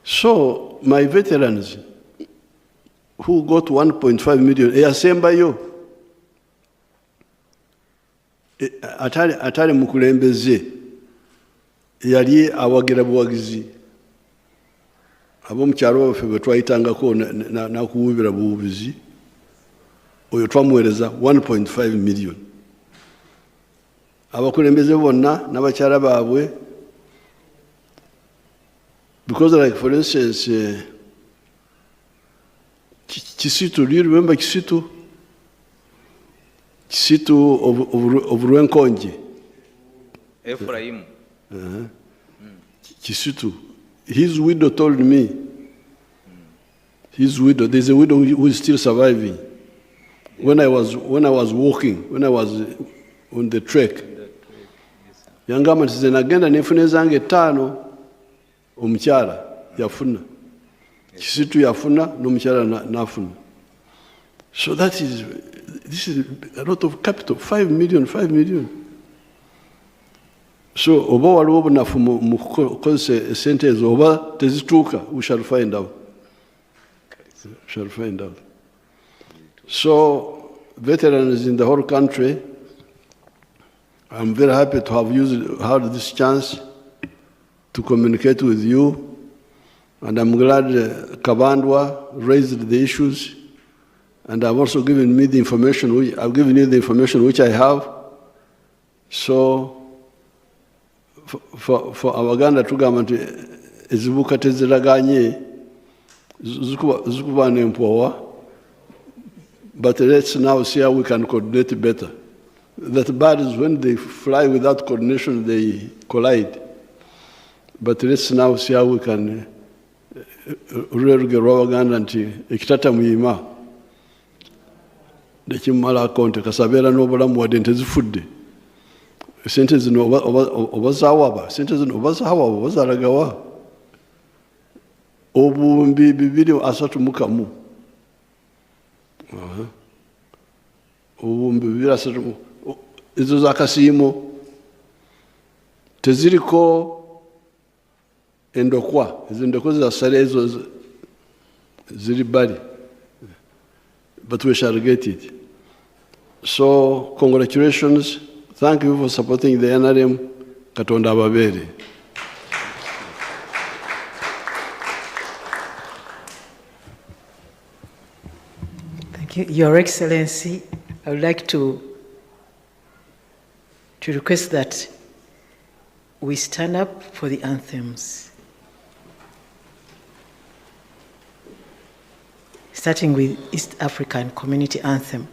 B: So my veterans who got 1.5 million, eyasembayo, atali mukulembeze, yali awagira buwagizi. Ab'omukyalo baffe bwe twayitangako n'akuwuubira buwuubizi, oyo twamuweereza 1.5 million. Abakulembeze bonna n'abakyala baabwe, because like for instance, Kisitu, do you remember Kisitu? Kisitu of Rwenkonje.
A: Ephraim.
B: Kisitu. His widow told me, his widow, there's a widow who is still surviving. When I was walking, when I was on the trek, yangamba nti nze nagenda nenfuna ezange ttaano, omukyala yafuna. Kisitu yafuna, n'omukyala n'afuna. So this is a lot of capital, 5 million, 5 million. So oba waliwo obunafu mu kukozesa esente ezo, oba tezituuka, we shall find out. We shall find out. So veterans in the whole country, I'm very happy to have had this chance to communicate with you, and I'm glad Kabandwa raised the issues, and I've also given me the information, I've given you the information which I have. So for Abaganda tugamba nti ezibuuka teziraganye, zikuba n'empowa, but let's now see how we can coordinate better. That birds, when they fly without coordination, they collide. But let's now see how we can olw'olugero lw'Abaganda nti ekitata muyima nekimumalako nti kasabeera n'obulamu wadde nte zifudde. Sente zino oba zaawaba, sente zino oba zaawaba, oba zalagawa. Obuwumbi 231. Obuwumbi 230. Ezo za kasiimo teziriko endokwa, ezo endokwa za sale ezo ziri bbali, but we shall get it. So congratulations, thank you for supporting the NRM. Katonda ababeere.
C: Thank you, Your Excellency. I would like to request that we stand up for the anthems, starting with East African Community Anthem.